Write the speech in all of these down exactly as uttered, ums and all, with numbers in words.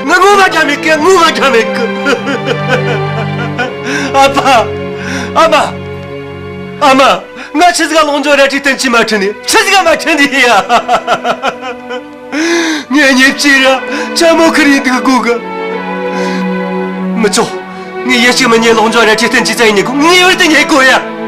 ང་ངོ་མ་འདྲ་མེད་གི། ངོ་མ་འདྲ་མེད་གི། ཨ་ཕ། ཨ་མ། ཨ་མ། ང་ཆི་ཟིག་ག་ལོག་འཇོག་རལ་གྲིའི་སྟེང་ཅི་མ་ཁྲིད་ནི། ཆི་ཟིག་ག་མ་ཁྲིད་ནི་ཡ། ངའི་མྱི་གཅིག་ར་ཆ་མོ་ཁུར་ཡིན་འདུག་དགོས་གི། མི་ཆོག། ངས་ཡེ་ཤེས་མི་ཉན། ལོག་འཇོག་རལ་གྲིའི་སྟེང་ཅི་ཙམ་ཡིན་ནི་དགོས། ངས་ཡོད་དེ་ཉན་དགོས་ཡ།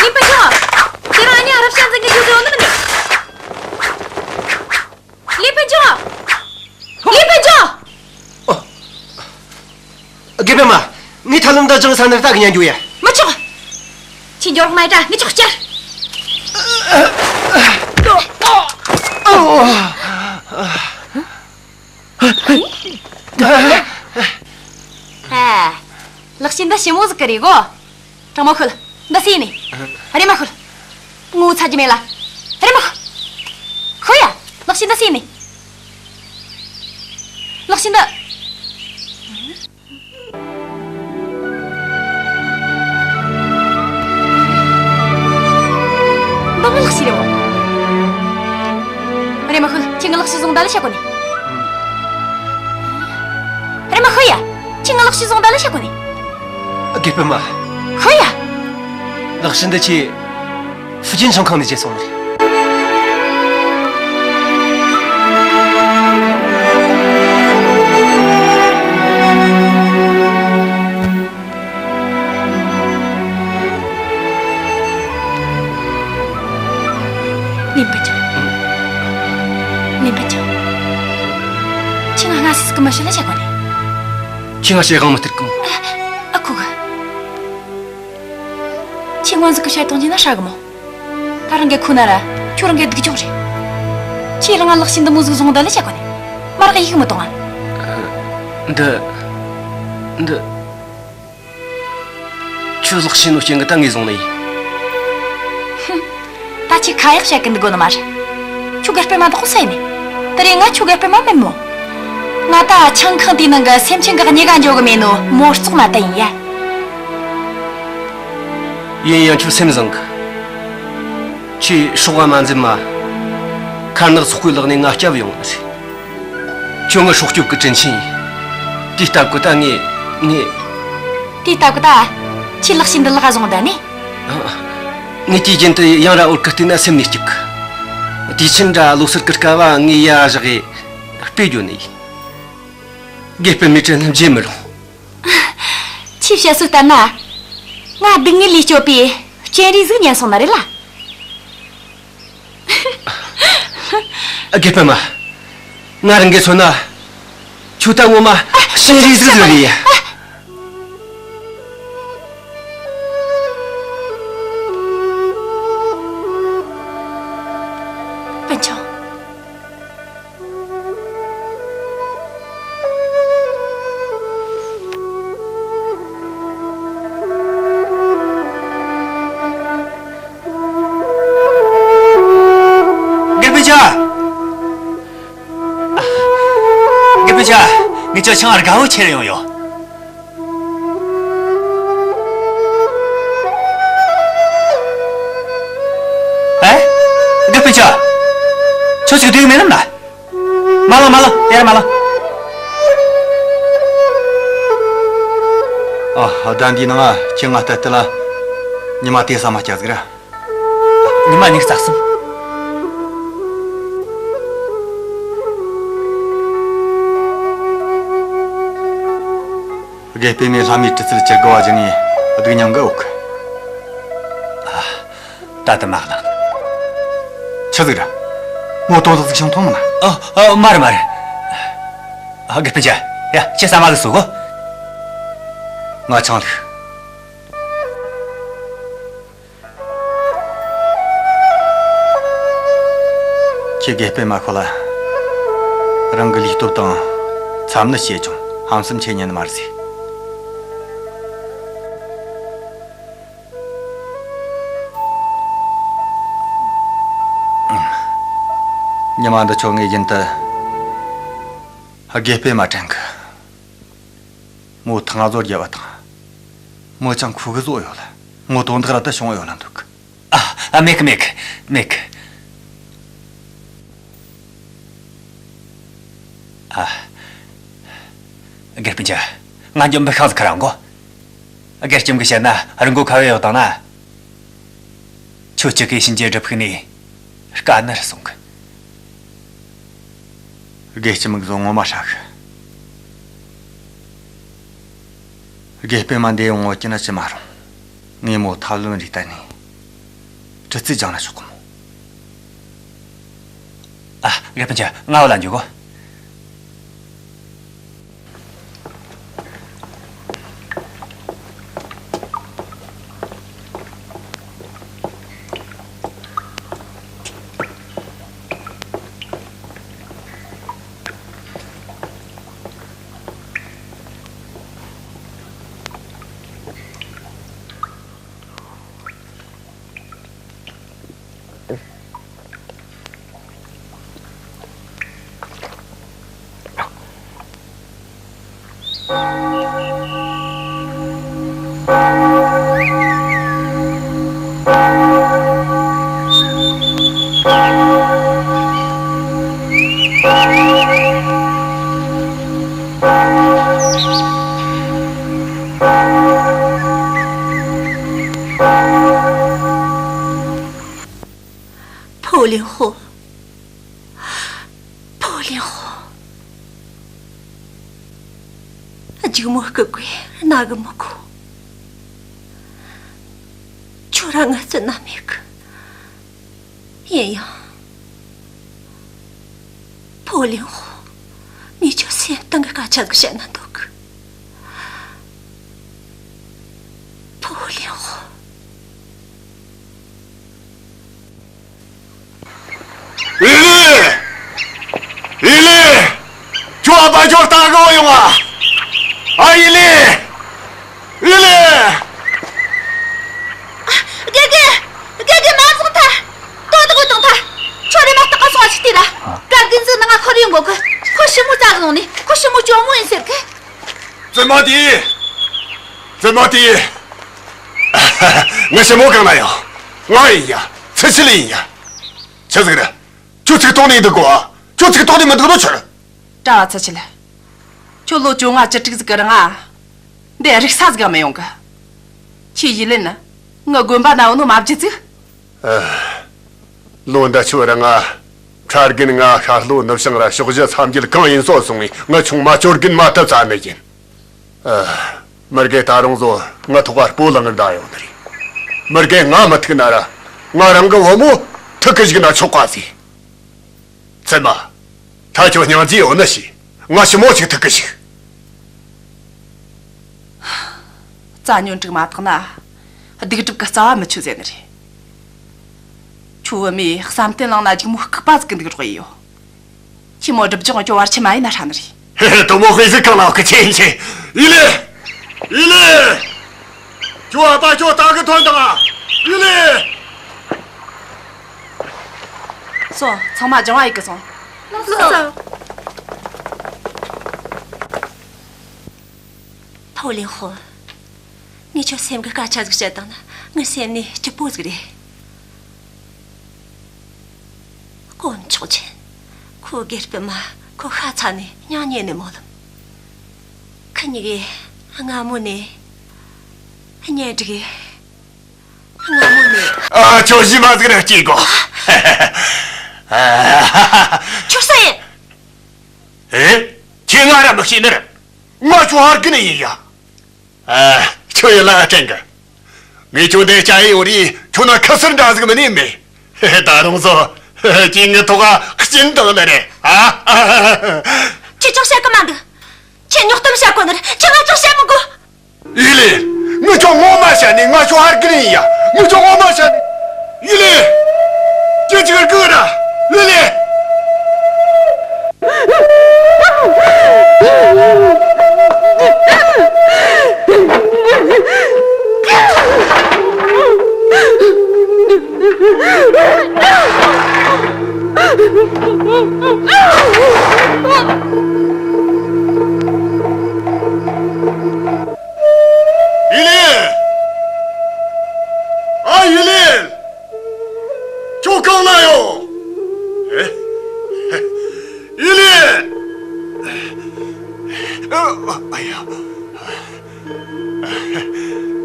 ལི་པན་ཆུང་། ཁྱེད་རང་ཨ་ནི་ཨ་རབ་ཤ་འཛིན་གི་རྒྱུ་ཟེར་བ་ནི་མིན་ནི། ལི་པན་ཆུང་། ལི་པན་ཆུང་། ཨོ། དགེ་སྤུན་མ། ངས་ཐབས་ལམ་འདི་སྦྱངས་ས་ནི་རྟ་གི་ཉན་རྒྱུ་ཡ། མི་ཆོག། ཁྱེད་འགྱོ་རོགས་མ་ཡ། ངས་ཆོག་བསྐྱར། ཨ། ལག་ཤེས་འདི་ཞིབ་མོ་ཟིག་གི་རེད་གོ། དྲང་མོ་ཤོད། འདི་སུ་ཡིན་ནི། རེམ་མ་ཤོད། ངོ་ཚ་རྒྱུ་མེད་ལ། རེམ་མ་ཤོད། ཤོད་ཡ། ལག་ཤེས་འདི་སུ་ཡིན་ནི། ལག་ཤེས་འདི། འདི་ངའི་ལག་ཤེས་རེད་བོ། རེམ་མ་ཤོད། ཁྱེད་ངའི་ལག་ཤེས་བཟུང་ད་ལ་བཤད་གོ་ནི། རེམ་མ་ཤོད་ཡ། ཁྱེད་ངའི་ལག་ཤེས་བཟུང་ད་ལ་བཤད་གོ་ནི། དགེ་སྤུན་མ། ཤོད་ཡ། ལག་ཤེས་འདི་ཁྱེད་ཧྥུ་ཅན་ཆང་ཁང་ནས་བརྗེས་སོང་ནི་རེད། ལིན་པ་ཅང་། ལིན་པ་ཅང་། ཁྱེད་ང་སྔ་སེ་ཟིག་གི་མི་ཤི་ལ་བྱ་གོ་ནི། ཁྱེད་ང་ཞེ་དབང་མི་སྟེར་གི་མོ། ཨ་ཁུ་གི། ཁྱེད་སྔོན་ཟིག་གི་བཤད་སྟངས་ཀྱིས་ན་ཧྲ་གི་མོ། ད་རང་གི་ཁུ་ན་ར། ཁྱོད་རང་གི་སྡུག་གྱོང་རེད། ཁྱེད་རང་ང་ལག་ཤེས་འདི་མོ་ཟིག་བཟུང་ད་ལ་བྱ་གོ་ནི། མ་རག་ཡིག་མི་གཏོང་ང་། འདི། འདི། ཁྱོད་ལག་ཤེས་ནོ་རྐྱེན་གི་ད་ངས་བཟུང་ནི་ཡིན། ཧུམ། ད་ཁྱེད་ཁ་ཡག་བཤད་གི་འདུག་གོ་ནི་མ་རེད། ཁྱོད་གི་སྤེ་མ་དག་གོ་ས་ཡིན་ནི། དེ་རིང་ང་ཁྱོད་གི་སྤེ་མ་མིན་མོ། ང་ད་ཆང་ཁང་དེའི་ནང་གི་སེམས་ཅན་གི་གཉིས་ཀ་འཇོག་གི་མེད་ནོ་མོ་བཙོག་མ་ད་ཡིན་ཡ། ཡིན་ཡང་ཁྱོད་སེམས་བཟང་གི། ཁྱོས་སྲོག་ག་མ་འཛེམ་མ། མཁར་ནག་ཚོགས་པའི་ལག་ནས་ང་སྐྱབས་ཡོང་ནི་རེད། ཁྱོད་ངའི་སྲོག་སྐྱོབ་གི་དྲིན་ཆེན་ཡིན། དེའི་སྟབས་གི་ད་ངས། ངས། དེའི་སྟབས་གི་ད། ཁྱོས་ལག་ཤེས་འདི་ལག་བཟུང་ད་ནི། ངས་དུས་རྒྱུན་དུ་ཡང་ར་འོར་གི་བལྟས་ན་སེམས་ནས་སྐྱིད་གི། དུས་ཆེན་ར་ལོ་སར་གི་སྐབས་ངས་ཡ་བཞག་གི་སྤོས་རྒྱུ་ནི་ཡིན། དགེ་སྤུན་མའི་དྲིན་བརྗེད་མི་རུང་། ཁྱོས་བཤད་སྲོལ་ལྟར་ན། ང་སྡུག་བསྔལ་ལས་སྐྱོབ་པའི་སྤྱན་རས་གཟིགས་ཉན་སོང་ནི་རེད་ལ། ཨ། དགེ་སྤུན་མ། ང་རང་གིས་མཚོན་ན། ཁྱོད་ད་ངོ་མ་སྤྱན་རས་གཟིགས་ཟིག་རེད་ཡ། སྤུན་ཆུང་། ངས་ཁྱོད་ཆང་དགའ་བོ་ཁྱེར་ཡོང་ཡོད། ཨེ། དགེ་སྤུན་ཆ། ཁྱོད་ཅིག་སྡོད་མེད་ལམ་ན། མ་ལངས་མ་ལངས། ཡར་མ་ལངས། ཨ། ཟླ་འདིའི་ནང་ང་ཁྱེད་ང་ལྟ་ལྟ་ལ། ཉི་མ་དེ་ས་མ་སྐྱ་ཟིག་ར། ཉི་མ་ཉི་ཤུ་རྩ་གསུམ། དགེ་སྤུན་མས་ལྷ་མོའི་གྲི་རྩལ་ཅི་དགའ་བ་བཞིན་ནས་སྡུག་མྱངས་གི་ཡོད་གི། ཨ། ད་དུ་མ་ལངས། ཆི་ཟིག་ར། མོ་དོན་དག་ཟིག་བྱུང་ཐོན་མིན་ན། ཨ། ཨ། མ་རེད་མ་རེད། ཨ། དགེ་སྤུན་ཆ། ཡ། ཁྱེད་ཟ་མ་ཟིག་ཟོ་གོ། ང་ཆང་ལུག། ཁྱེད་དགེ་སྤུན་མ་ཁོ་ལ་རང་གི་ལུས་སྟོབས་དང་འཚམ་ནི་བྱས་ཀྱང་ཧམ་སེམས་ཆེ་ཉན་ནི་མ་རེད་ཟེར། ཉི་མ་འདི་ཆོ་ངས་རྒྱུན་དུ་དགེ་སྤུན་མ་དྲན་གི། མོ་ཐང་བཟོ་རྒྱབ་པ་དང་། མོ་ཅང་ཁུ་གི་བཟོ་ཡོད་ལ། མོ་དོན་དག་ར་ད་བྱུང་ཡོད་ལ་འདུག། ཨ། ཨ། མེད་གི། མེད་གི། མེད་གི། ཨ། དགེ་སྤུན་ཆ། ང་འཇོན་པོ་ཤང་ཟིག་ཁ་རང་གོ། དགེ་ལྕམ་གིས་བཤད་ན་རི་མགོ་ཁ་བས་ཡོད་དང་ན། ཁྱོད་ཅི་གི་གཤིན་རྗེ་སྒྲུབ་ཕུག་ནས་དཀའ་ནི་རུ་སོང་གི། དགེ་ལྕམ་གི་བཟོ་ངོ་མ་ཧྲ་གི། དགེ་སྤུན་མ་འདི་ཡོང་ངོ་ཀྱི་ན་ཅི་མ་རུང་། ངས་མོ་ཐབས་ལམ་རེ་བསྟན་ནས་གྲི་རྩལ་སྦྱངས་ན་ཆོག་གི་མོ། ཨ། དགེ་སྤུན་ཆ། ང་བུད་ལ་འགྱོ་གོ། ཕུ་བོ་ལིན་ཧོ། ཕུ་བོ་ལིན་ཧོ། སྒྱུག་མོ་སྐུ་གུས་རྣ་གིས་མི་གོ། ཁྱོད་རང་ང་བརྩི་ན་མེད་གི། ཡིན་ཡང་། ཕུ་བོ་ལིན་ཧོ། ངས་ཁྱོད་སེམས་གཏིང་གི་སྐད་ཆ་ཟིག་བཤད་ན་འདོད་གི། ཕུ་བོ་ལིན་ཧོ། ཨི་ལི། ཨི་ལི། ཁྱོའི་ཨ་ཕ་ཁྱོད་ལྟ་གི་ཡོང་ང་། ཨ། ཨི་ལི། ཨི་ལི། དགེ་རྒན། དགེ་རྒན། མ་བཟུང་ཐལ། དོན་དག་བཏང་ཐལ། ཁྱོད་རེམ་མ་ལྟག་ག་སོང་ང་ཅིག་ལྟོས་ར། གར་གིན་ཟིག་ནང་ང་ཁོ་རེ་ཡོང་གོ་གི། ཁོ་ཞི་མོ་རྩ་གི་ལོང་ནས་ཁོ་ཞི་མོ་གྱོ་མོ་ཡིན་ཟེར་གི། བཙུན་མ་དེ། བཙུན་མ་དེ། ངའི་ཞི་མོ་གང་ན་ཡོད། ང་ཡིན་ཡ། ཚུལ་ཁྲིམས་ཡིན་ཡ། ཆི་ཟིག་རེད། ཁྱོད་ཚིག་ཐོག་ནས་འདུག་གོ། ཁྱོད་ཚིག་ཐོག་ནས་མི་འདུག་ནོ་ཆི་རེད། གྲྭ་བ་ཚུལ་ཁྲིམས། ཁྱོད་ལོ་བཅོ་ལྔ་བཅུ་དྲུག་ཟིག་གི་རིང་ང་། འདི་རིག་ས་ཟིག་ག་མི་ཡོང་གི། ཁྱོས་ཡི་ལིན་ནི་ངའི་དགོན་པ་ན་ཡོད་ནོ་མ་བརྗེད་ཟིག། ཨ། ལོ་འདི་ཆོ་རིང་ང་། ཁྲ་རྒན་ང་ཤར་ལྷོ་ནུབ་བྱང་ར་ཕྱོགས་བཞི་མཚམས་བརྒྱད་གང་ཡིན་སོ་སོང་ངས་ངའི་ཆུང་མ་ཅོ་རྒན་མ་ཐུབ་ཙ་ནི་ཡིན། ཨ། མི་རྒས་ད་རུང་བཟོ་ང་ཐོག་ག་སྤོ་ལངས་འདའ་ཡོང་ནི་རེད། མི་རྒས་ང་མི་ཐུག་ན་ར་ང་རང་གི་བུ་མོ་ཐུག་གི་བཞུགས་ན་ཆོག་ག་ཟེར། བཙུན་མ། ད་ཁྱོད་སྙིང་རྗེ་ཡོད་ནི་ཞིག། ང་ཞི་མོ་ཞིག་ཐུག་གི་ཞིག། རྩ་ཉོན་དྲུག་མ་དག་ན། སྡིག་སྒྲིབ་གི་རྩ་བ་མི་ཆོད་ཟེར་ནི་རེད། ཁྱོད་བུད་མེད་བསམ་གཏན་བླངས་ན་སྒྱུག་མོ་ལྐུགས་པ་ཟིག་གི་འདུག་རོགས་ཡིན་ཡོད། ཁྱོས་མོ་སྒྲུབ་སྦྱོང་ཁྱོད་བར་ཆད་མ་ཡིན་ན་ཧྲ་ནི་རེད། ཧེ་ཧེ། དོ་མོ་དཔེ་ཟིག་གང་ལ་བ་གི་ཆེན་ཆེན། ཡི་ལེ། ཡི་ལེ། ཁྱོའི་ཨ་ཕ་ཁྱོད་ལྟ་གི་ཐོན་དང་། ཡི་ལེ། སོང་། ཚང་མ་སྦྱང་བ་ཡེད་གི་སོང་། ལགས་སོ། ཨོ་ལིན་ཧོ། ངས་ཁྱོད་སེམས་གི་སྐད་ཆ་ཟིག་བཤད་བཏང་ན་ངའི་སེམས་ནས་སྐྱིད་པོ་ཟིག་རེད། དཀོན་མཆོག་མཁྱེན། ཁོའི་དགེ་སྤུན་མ་ཁོ་ཤ་ཚ་ནས་མྱིང་རྙེད་ནས་མོ་ལམ། ཁི་གཉིས་ཀས་སྔ་མོ་ནས་གཉེན་སྒྲིག་གི། སྔ་མོ་ནས། ཨ། ཁྱོད་གཞི་མ་ཟིག་ར་སྐྱེས་གོ། ཁྱོད་སུ་ཡིན། ཨེ། ཁྱེད་ང་ར་མི་ཤེས་ནི་རེད། ང་ཁྱོད་ཧར་གི་ནས་ཡིན་ཡ། ཨ། ཁྱོད་ཡིན་ལ་དྲན་གི། ངས་ཁྱོད་འདི་སྐྱ་ཡི་ཡོད་རེད། ཁྱོད་ན་ཁུ་སིར་འདྲ་ཟིག་མིན་ནི་མེད། ད་རུང་བཟོ། ཁྱེད་ངའི་ཐོག་ག་སྐྱིན་བཏང་ནི་རེད། ཨ། ཁྱེད་ཅང་བཤད་གི་མ་འདུག་ཁྱེད་ཉོག་གཏམ་བཤད་གོ་ནི་རེད། ཁྱེད་ང་ཅང་བཤད་མི་དགོས། ཡི་ལེ། ངས་ཁྱོད་ངོ་མ་བཤད་ནས་ང་ཁྱོད་ཧར་གི་ནས་ཡིན་ཡ། ངས་ཁྱོད་ངོ་མ་བཤད་ནས། ཡི་ལེ། ཁྱེད་ཅིག་གི་ར། ཡི་ལེ། ཡི་ལིན། ཨ། ཡི་ལིན། ཁྱོད་གང་ན་ཡོད། ཨེ། ཡི་ལིན། ཨ། ཨ་ཡ།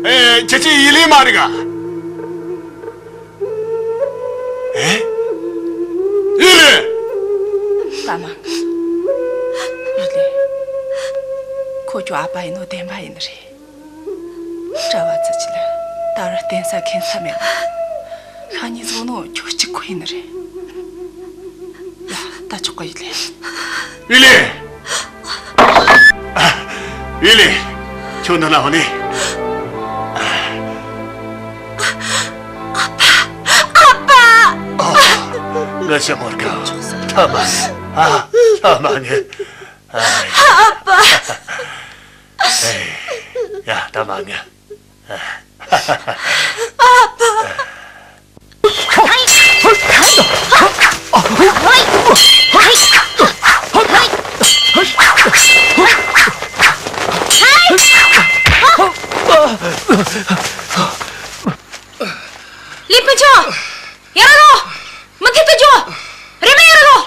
ཨེ། ཁྱེད་ཀྱིས་ཡི་ལིན་མ་རིག་ག། ཨེ། ཡི་ལིན། ད་མ། ཡི་ལིན། ཁོ་ཁྱོའི་ཨ་ཕ་ཡིན་ནོ་བདེན་པ་ཡིན་ནི་རེད། གྲྭ་བ་ཚོ་ཅི་ལ་ད་རུང་བསྟེན་ས་མཁྱེན་ས་མེད་ལ། ཤ་ཉེ་བཟོ་ནོ་ཁྱོད་གཅིག་པོ་ཡིན་ནི་རེད། ཡ། ད་ཆོག་གི། ཡི་ལིན། ཡི་ལིན། ཡི་ལིན། ཁྱོད་འདི་ན་ཡོད་ནི། ཨ་ཕ། ཨ་ཕ། ཨ། ང་ཞི་མོར་ག་ཐ་མ། ཨ། ཐ་མ་ངས། ཨ། ཨ་ཕ། ཨེ། ཡ། ཐ་མ་ངས། ཨ་ཕ། ལི་པིན་ཆུང་། ཡར་ར་ལོངས། མི་དེ་ལྟ་རྒྱུ། རེམ་མ་ཡར་ར་ལོངས།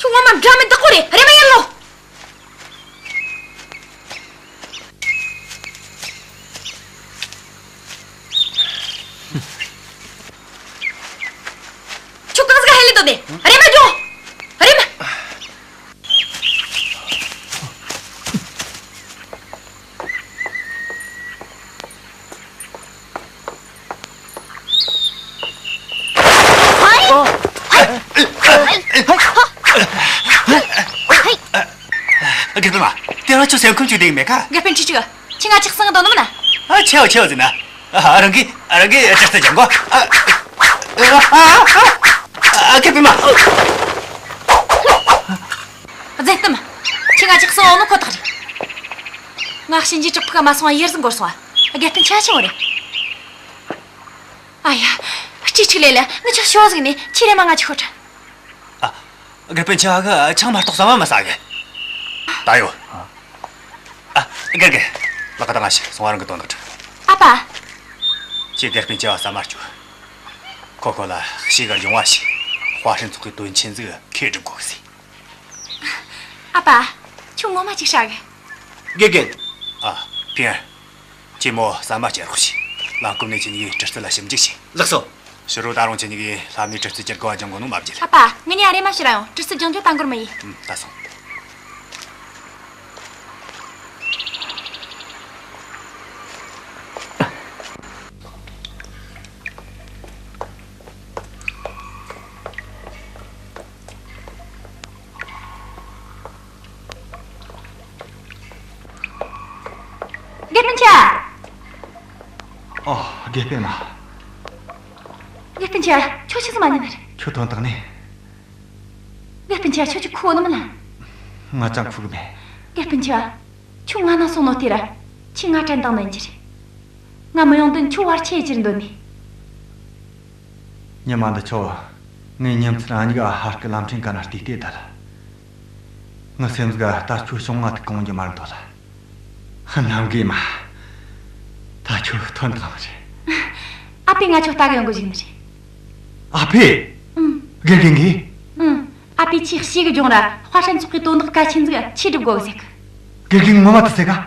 ཁྱོད་ངོ་མ་འདྲ་མིན་བདག་པོ་རེད། རེམ་མ་ཡར་ལོངས། ཁྱོད་གང་ཟིག་ཧེ་ལི་དོ་ནི། རེམ་མ་འགྱོ། རེམ་མ། དགེ་སྤུན་མ། དེ་རིང་ཁྱོད་སེམས་ཁམས་ཅིག་བདེ་གི་མེད་ཀ། དགེ་སྤུན་ཆི་ཆི། ཁྱོས་ང་ཅིག་གསང་གི་འདུག་ནི་མིན་ན། ཨ། ཆེའོ་ཆེའོ་ཟེར་ན། ཨ། རང་གིས་རང་གིས་ཅི་ཟེར་ཀྱང་གོ། ཨ། ཨ། ཨ། དགེ་སྤུན་མ། རྫུན་གཏམ། ཁྱོས་ང་ཅིག་གསང་འོང་ནོ་ཁོ་ཐག་རེད། ང་གཤིན་རྗེ་བྲག་ཕུག་ག་མ་སོང་བ་ཡུན་རིང་འགོར་སོང་བ། དགེ་སྤུན་ཆ་ཆེ་བོ་རེད། ཨ་ཡ། ཅི་ཆི་ལེ་ལེ། ངས་ཁྱོད་ཤོག་ཟིག་ནས་ཁྱོས་རེམ་མ་ང་ཅིག་ཤོད་དྲ། ཨ། དགེ་སྤུན་ཆ་གིས་ཆང་མ་གཏོགས་ཟ་མ་མི་ཟ་གི། ད་ཡོ། ཨ། དགེ་རྒན། ལག་ག་ད་ང་ཞིག་སོང་། ང་རང་གི་དོན་དག་དྲི། ཨ་ཕ། ཁྱོས་དགེ་སྤུན་ཆ་བ་ཟ་མ་བཅུག་ཁོ་ཁོ་ལ་ཤི་གར་ཡོང་བ་ཞིག་ཧྭ་ཧྲན་ཚོགས་ཀྱི་དོན་ཆེན་ཟིག་ཁས་སྒྲུབ་དགོས་ཟེར། ཨ་ཕ། ཁྱོད་ངོ་མ་ཅིག་ཧྲ་གི། དགེ་རྒན། ཨ། ཕིན། ཁྱོས་མོ་ཟ་མ་སྐྱེལ་རོགས་བྱོས། ལམ་གོམས་ནས་ཁྱེད་གཉིས་ཀས་གྲི་རྩལ་ལ་ཞིབ་འཇུག་བྱོས། ལགས་སོ། ཕྱི་དྲོ་ད་རུང་ཁྱེད་གཉིས་ཀས་ལྷ་མོའི་གྲི་རྩལ་གྱི་དགེ་བ་སྦྱང་དགོས་ནོ་མ་བརྗེད་ལ། ཨ་ཕ། ངེད་གཉིས་ཨ་རེ་མ་ཕྱིར་ར་ཡོང་། གྲི་རྩལ་སྦྱང་རྒྱུ་ད་འགོར་མི་ཡེད། ཨུམ། ད་སོང་། དགེ་སྤུན་ཆ། ཨོ། དགེ་སྤུན་མ། དགེ་སྤུན་ཆ། ཁྱོད་ཆི་ཟིག་མ་ཉན་ནི་རེད། ཁྱོད་དོན་དག་ནི། དགེ་སྤུན་ཆ། ཁྱོད་ཀྱིས་ཁུ་ནི་མིན་ན། ང་ཅང་ཁུ་གི་མེད། དགེ་སྤུན་ཆ། ཁྱོད་ང་ན་སོང་ནོ་དེ་ར། ཁྱོས་ང་དྲན་བཏང་ནི་ཡིན་རྒྱུ་རེད། ང་མི་ཡོང་དོན་ཁྱོད་བར་ཆད་རྒྱུར་འདོད་ནི། ཉི་མ་འདི་ཆོ། ངའི་ཉིན་མཚན་ཨ་མྱེས་ག་ཧར་གི་ལམ་ཕྲན་ག་ན་བལྟས་བལྟས་བསྡད་ལ། ངའི་སེམས་ག་ད་ཁྱོད་བྱུང་ང་ཐུག་གོང་རྒྱུ་མ་རེད་འདོད་ལ། རྣམ་རྒས་མ། ད་ཁྱོད་ཐོན་དང་རེད། ཨ་ཕས་ང་ཁྱོད་ལྟ་གི་ཡོང་གི་བཞག་ནི་རེད། ཨ་ཕས། ཨང་། དགེ་རྒན་གིས། ཨང་། ཨ་ཕས་ཁྱོད་ཤེས་གི་སྦྱོང་ར་དཔའ་ཧྲན་ཚོགས་ཀྱི་དོན་དག་གལ་ཆེན་ཟིག་ཁྱོས་སྒྲུབ་དགོས་ཟེར་གི། དགེ་རྒན་ངོ་མ་དེ་ཟེར་ག། ཨང་།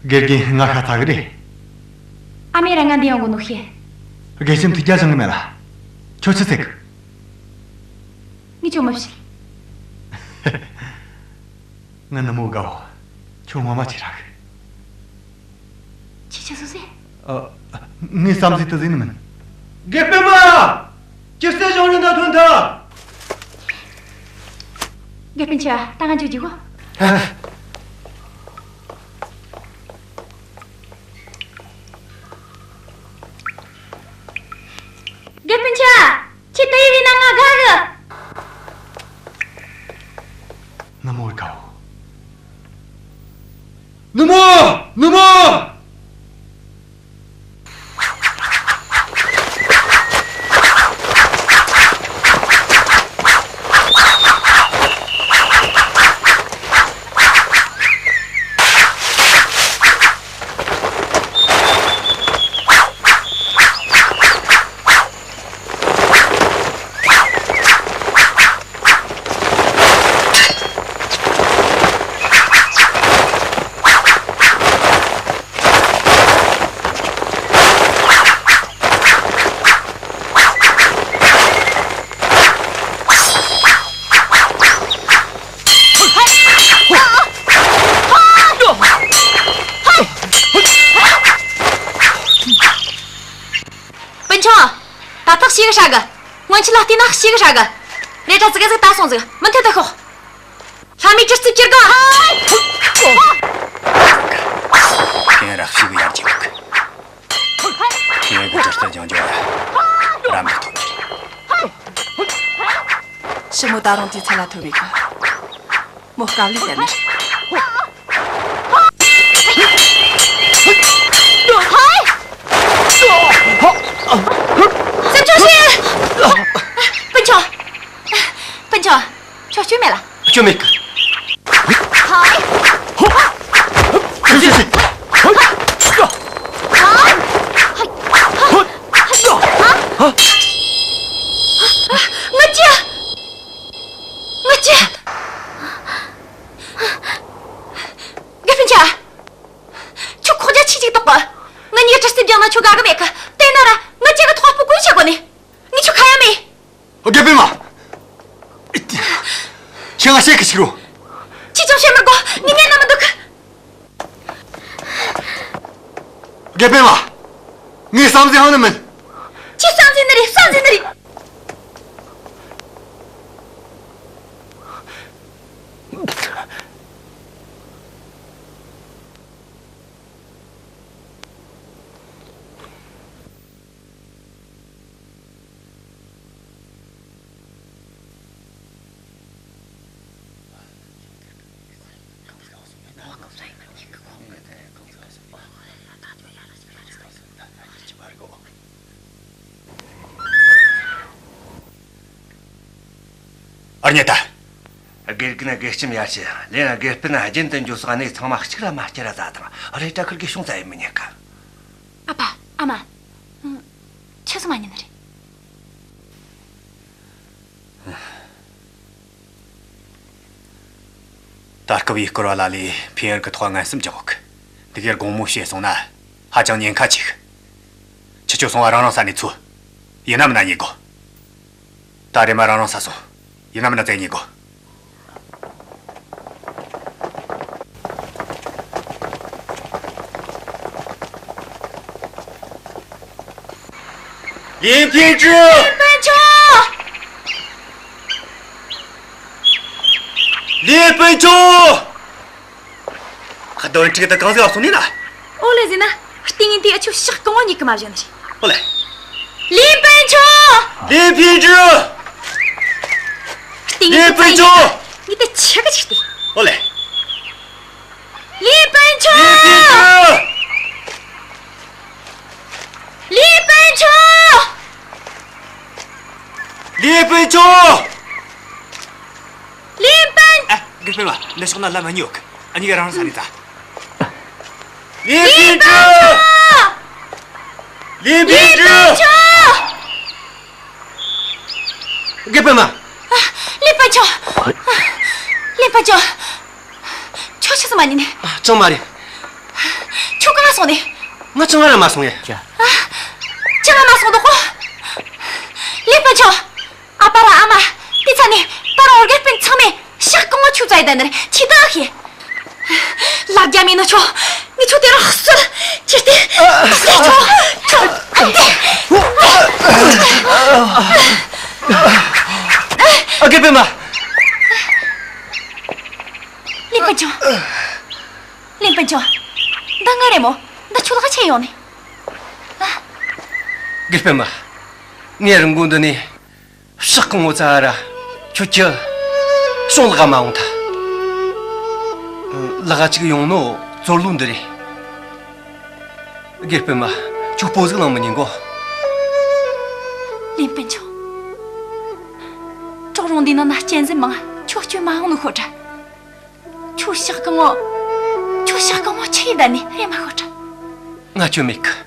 དགེ་རྒན་ང་ཤ་ཚ་གི་རེད། ཨ་མས་ར་ང་འདི་ཡོང་གི་ནོ་ཤེས། དགེ་ཆེམ་ཐུགས་རྒྱལ་བཞེངས་གི་མེད་ལ། ཁྱོད་ཆི་ཟེར་གི། ངས་ཁྱོད་མི་བཤད། ང་ནུ་མོ་དགའ་བོ། ཁྱོད་ངོ་མ་ཆེ་རག་གི། ཁྱོས་ཆི་ཟིག་ཟེར། ཨ། ངས་བསམ་གཟས་དེ་ཟེར་ནི་མིན། དགེ་སྤུན་མ། ཅི་སྟེ་བྱུང་ནི་ད་ཐོན་ཐལ། དགེ་སྤུན་ཆ། ད་ང་འཇུག་རྒྱུ་གོ། ཨ། དགེ་སྤུན་ཆ། ཁྱོས་དེ་ཡི་བས་ན་ང་དགའ་གི། ནུ་མོ་དགའ་བོ། ནུ་མོ། ནུ་མོ། སྤུན་ཆུང་། ད་ཐག་ཤེས་གི་ཧྲ་གི། སྔོན་ཆད་ལ་བལྟས་ན་ཤེས་གི་ཧྲ་གི། རེད་དྲ་ཙི་གེ་ཟིག་ད་སོང་ཟིག་མུ་མཐུད་དུ་ཤོག་ལྷ་མོའི་གྲི་རྩིབ་ཀྱི་སྒང་། ཁྱེད་ར་ཤི་གི་ཡར་གྱི་བུག་ཁྱེད་གི་གྲི་རྩལ་སྦྱང་རྒྱུ་ར་རམ་འདེགས་ཐོབ་ནི། ཞི་མོ་ད་རུང་དེའི་ཚད་ལ་ཐོན་མེད་གི། མོ་དཀའ་ལས་ལས་ནི། སེམས་ཆུང་བྱོས། སྤུན་ཆུང་། སྤུན་ཆུང་། ཁྱོད་སྐྱོན་མེད་ལ། སྐྱོན་མེད་གི། ཧའི། ཧུ། ཧུ། ཧུ། ཧུ། ཧུ། ཧུ། ཧུ། ཧུ། ང་ཅི། ང་ཅི། དགེ་སྤུན་ཆ། ཁྱོད་ཁོག་རྒྱ་ཆེ་ཅིག་དོག་གི། ང་གཉིས་གྲི་རྩལ་སྦྱངས་ན་ཁྱོད་དགའ་གི་མེད་གི། དེ་ན་ར་ང་ཅག་གི་ཐོག་སྤུ་གུ་བྱེད་དགོས་ནི། ངས་ཁྱོད་ཁ་ཡ་མེད། དགེ་སྤུན་མ། ཁྱེད་ང་བཤད་གི་ཞིག་རོ། ཅི་ཅང་བཤད་མི་དགོས། ངས་ཉན་ན་མི་འདུག་གི། དགེ་སྤུན་མ། ངས་བསམ་གཟས་ཧང་ནི་མིན། ཁྱོས་བསམ་གཟས་ནི་རེད། བསམ་གཟས་ནི་རེད། ཨར་ཉེ་ད། དགེ་རྒན་དགེ་ལྕམ་ཡར་ཞུ། ལན་དགེ་སྤུན་རྒྱུན་དུ་འགྱོ་སོང་། གནས་ཚང་མ་གཅིག་ར་མ་བསྐྱུར་ར་ཟ་དང་། རེད་དྲ་ཁུར་གི་བྱུང་ས་ཡིན་མི་ཉན་གི། ཨ་ཕ། ཨ་མ། ཨང་། ཆི་ཟིག་མ་ཉན་ནི་རེད། ད་སྐབས་ཡུལ་སྐོར་བ་ལ་ལས་ཕིན་ཡར་གི་ཐོག་ངན་སེམས་ཅིག་ཡོད་གི། འདི་གའི་དགོང་མོ་བྱས་སོང་ན་ཧ་ཅང་ཉེན་ཁ་ཆེ་གི། ཁྱེད་ཆོ་སོང་བ་རང་རང་ས་ནས་འཚོལ། ཡིན་ན་མིན་ན་རྙེད་དགོས། ད་རེམ་མ་རང་རང་ས་སོང་། ཡིན་ན་མིན་ན་བཙལ་རྙེད་དགོས། ལིན་ཕིན་ཀྲི། ལིན་སྤུན་ཆུང་། ལིན་སྤུན་ཆུང་། ཁ་དོན་ཁྲིག་ད་གང་ཟིག་ལ་སོང་ནི་ན། ཨོ་ལེ་ཟེར་ན། ལྟས་ངན་དེ་ཨ་ཆོ་ཤག་གང་བ་ཉིད་གི་མ་བཞག་ནི་རེད། ཨོ་ལེ། ལིན་སྤུན་ཆུང་། ལིན་ཕིན་ཀྲི། ལྟས་ངན་དེ་ལིན་སྤུན་ཆུང་། ངས་དེ་ཆི་གི་ཆིག་སྟེ། ཨོ་ལེ། ལིན་སྤུན་ཆུང་། ལིན་སྤུན་ཆུང་། ལིན་སྤུན་ཆུང་། ལིན་སྤུན་ཆུང་། ལིན་སྤུན། ཨ། དགེ་སྤུན་མ། འདི་ཕྱོགས་ན་ལམ་གཉིས་ཡོད་གི། ཨ་ནི་ག་རང་ས་ནི་ད། ལིན་པིན་ཀྲི། ལིན་པིན་ཀྲི། དགེ་སྤུན་མ། ལིན་པིན་ཆོ། ལིན་པིན་ཆོ། ཁྱོད་ཆི་ཟིག་མ་ཉན་ནི། ཨ། ཅང་མ་རེད། ཁྱོད་གང་ང་སོང་ནི། ང་ཅང་ང་ར་མ་སོང་ངས། ཨ། ཅང་ང་མ་སོང་དོ་ཁོ། ལིན་པིན་ཆོ། ཨ་ཕ་ར་ཨ་མ་དེ་ཚ་ནི་ད་རུང་དགེ་སྤུན་ཚང་མས་ཤག་གང་བོ་ཆུ་ཚ་ཡི་ད་ནི་ཆི་ད་ཤེས། ལབ་རྒྱ་མེད་ནོ་ཆོ། ངས་ཁྱོད་དེ་རུ་གསོད་ཁྱེར་ཏེ། ཁྱོད་ཁྱོད་ཁྱོད། ཨ། དགེ་སྤུན་མ། ལིན་པིན་ཆོ། ལིན་པིན་ཆོ། འདི་ང་རེད་མོ། འདི་ཁྱོད་ལ་ཆི་ཡོང་ནི། ཨ། དགེ་སྤུན་མ། ངས་རི་མགོ་འདི་ནས་ཤག་གང་བོ་བཙལ་ར་ཁྱོད་ཀྱི་གཞུང་ལ་མ་འོང་ཐལ། ལ་ག་ཅིག་ཡོང་ནོ་ཙོར་ལུག་འདི་རེད། དགེ་སྤུན་མ། ཁྱོད་སྤོ་ཟིག་ལངས་མི་ཉན་གོ། ལིན་པིན་ཆོ། གྲོག་རོང་འདི་ནང་ན་གཅན་གཟན་མང་། ཁྱོད་སྐྱོན་མ་འོང་ནོ་ཤོད་དྲ། ཁྱོད་ཤག་གང་བོ། ཁྱོད་ཤག་གང་བོ་ཆི་ཡི་ད་ནི་རེད་མ་ཤོད་དྲ། ང་སྐྱོན་མེད་གི།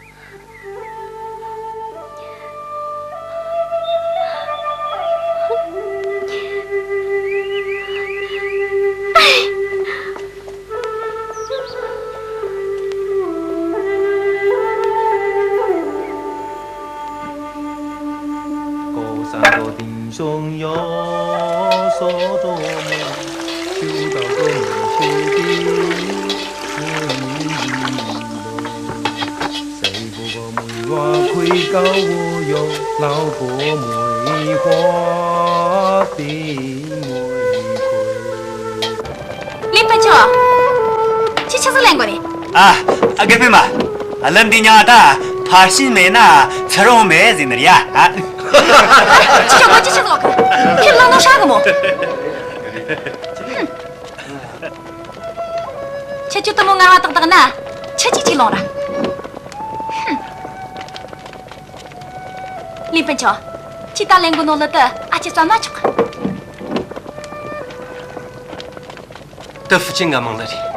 ལིན་པིན་ཆོ། ཁྱོད་ཆི་ཟིག་ལེན་གོ་ནི། ཨ། ཨ། དགེ་སྤུན་མ། ཨ། ལམ་འདི་ཉག་ད་ཕར་ཕྱིན་མེད་ན་ཚུར་འོང་མེད་ཟེར་ནི་རེད་ཡ། ཨ། ཅི་ཆོག་གོ། ཅི་ཆོག་གོ། ཁྱེད་ལ་ནོ་ཧྲ་གི་མོ། ཁྱེད་ཆོ་དེ་མོ་ངར་བ་ཏག་ཏག་ན་ཁྱེད་ཅིག་ཅིག་ལོང་ར། ལིན་པིན་ཆོ། ཁྱོས་ད་ལེན་གོ་ནོ་ལི་དེ་ཨ་ཅེ་བཙལ་ན་ཆོག་གི། དེ་ཧྥུ་ཅན་གི་མིང་ལི་རེད།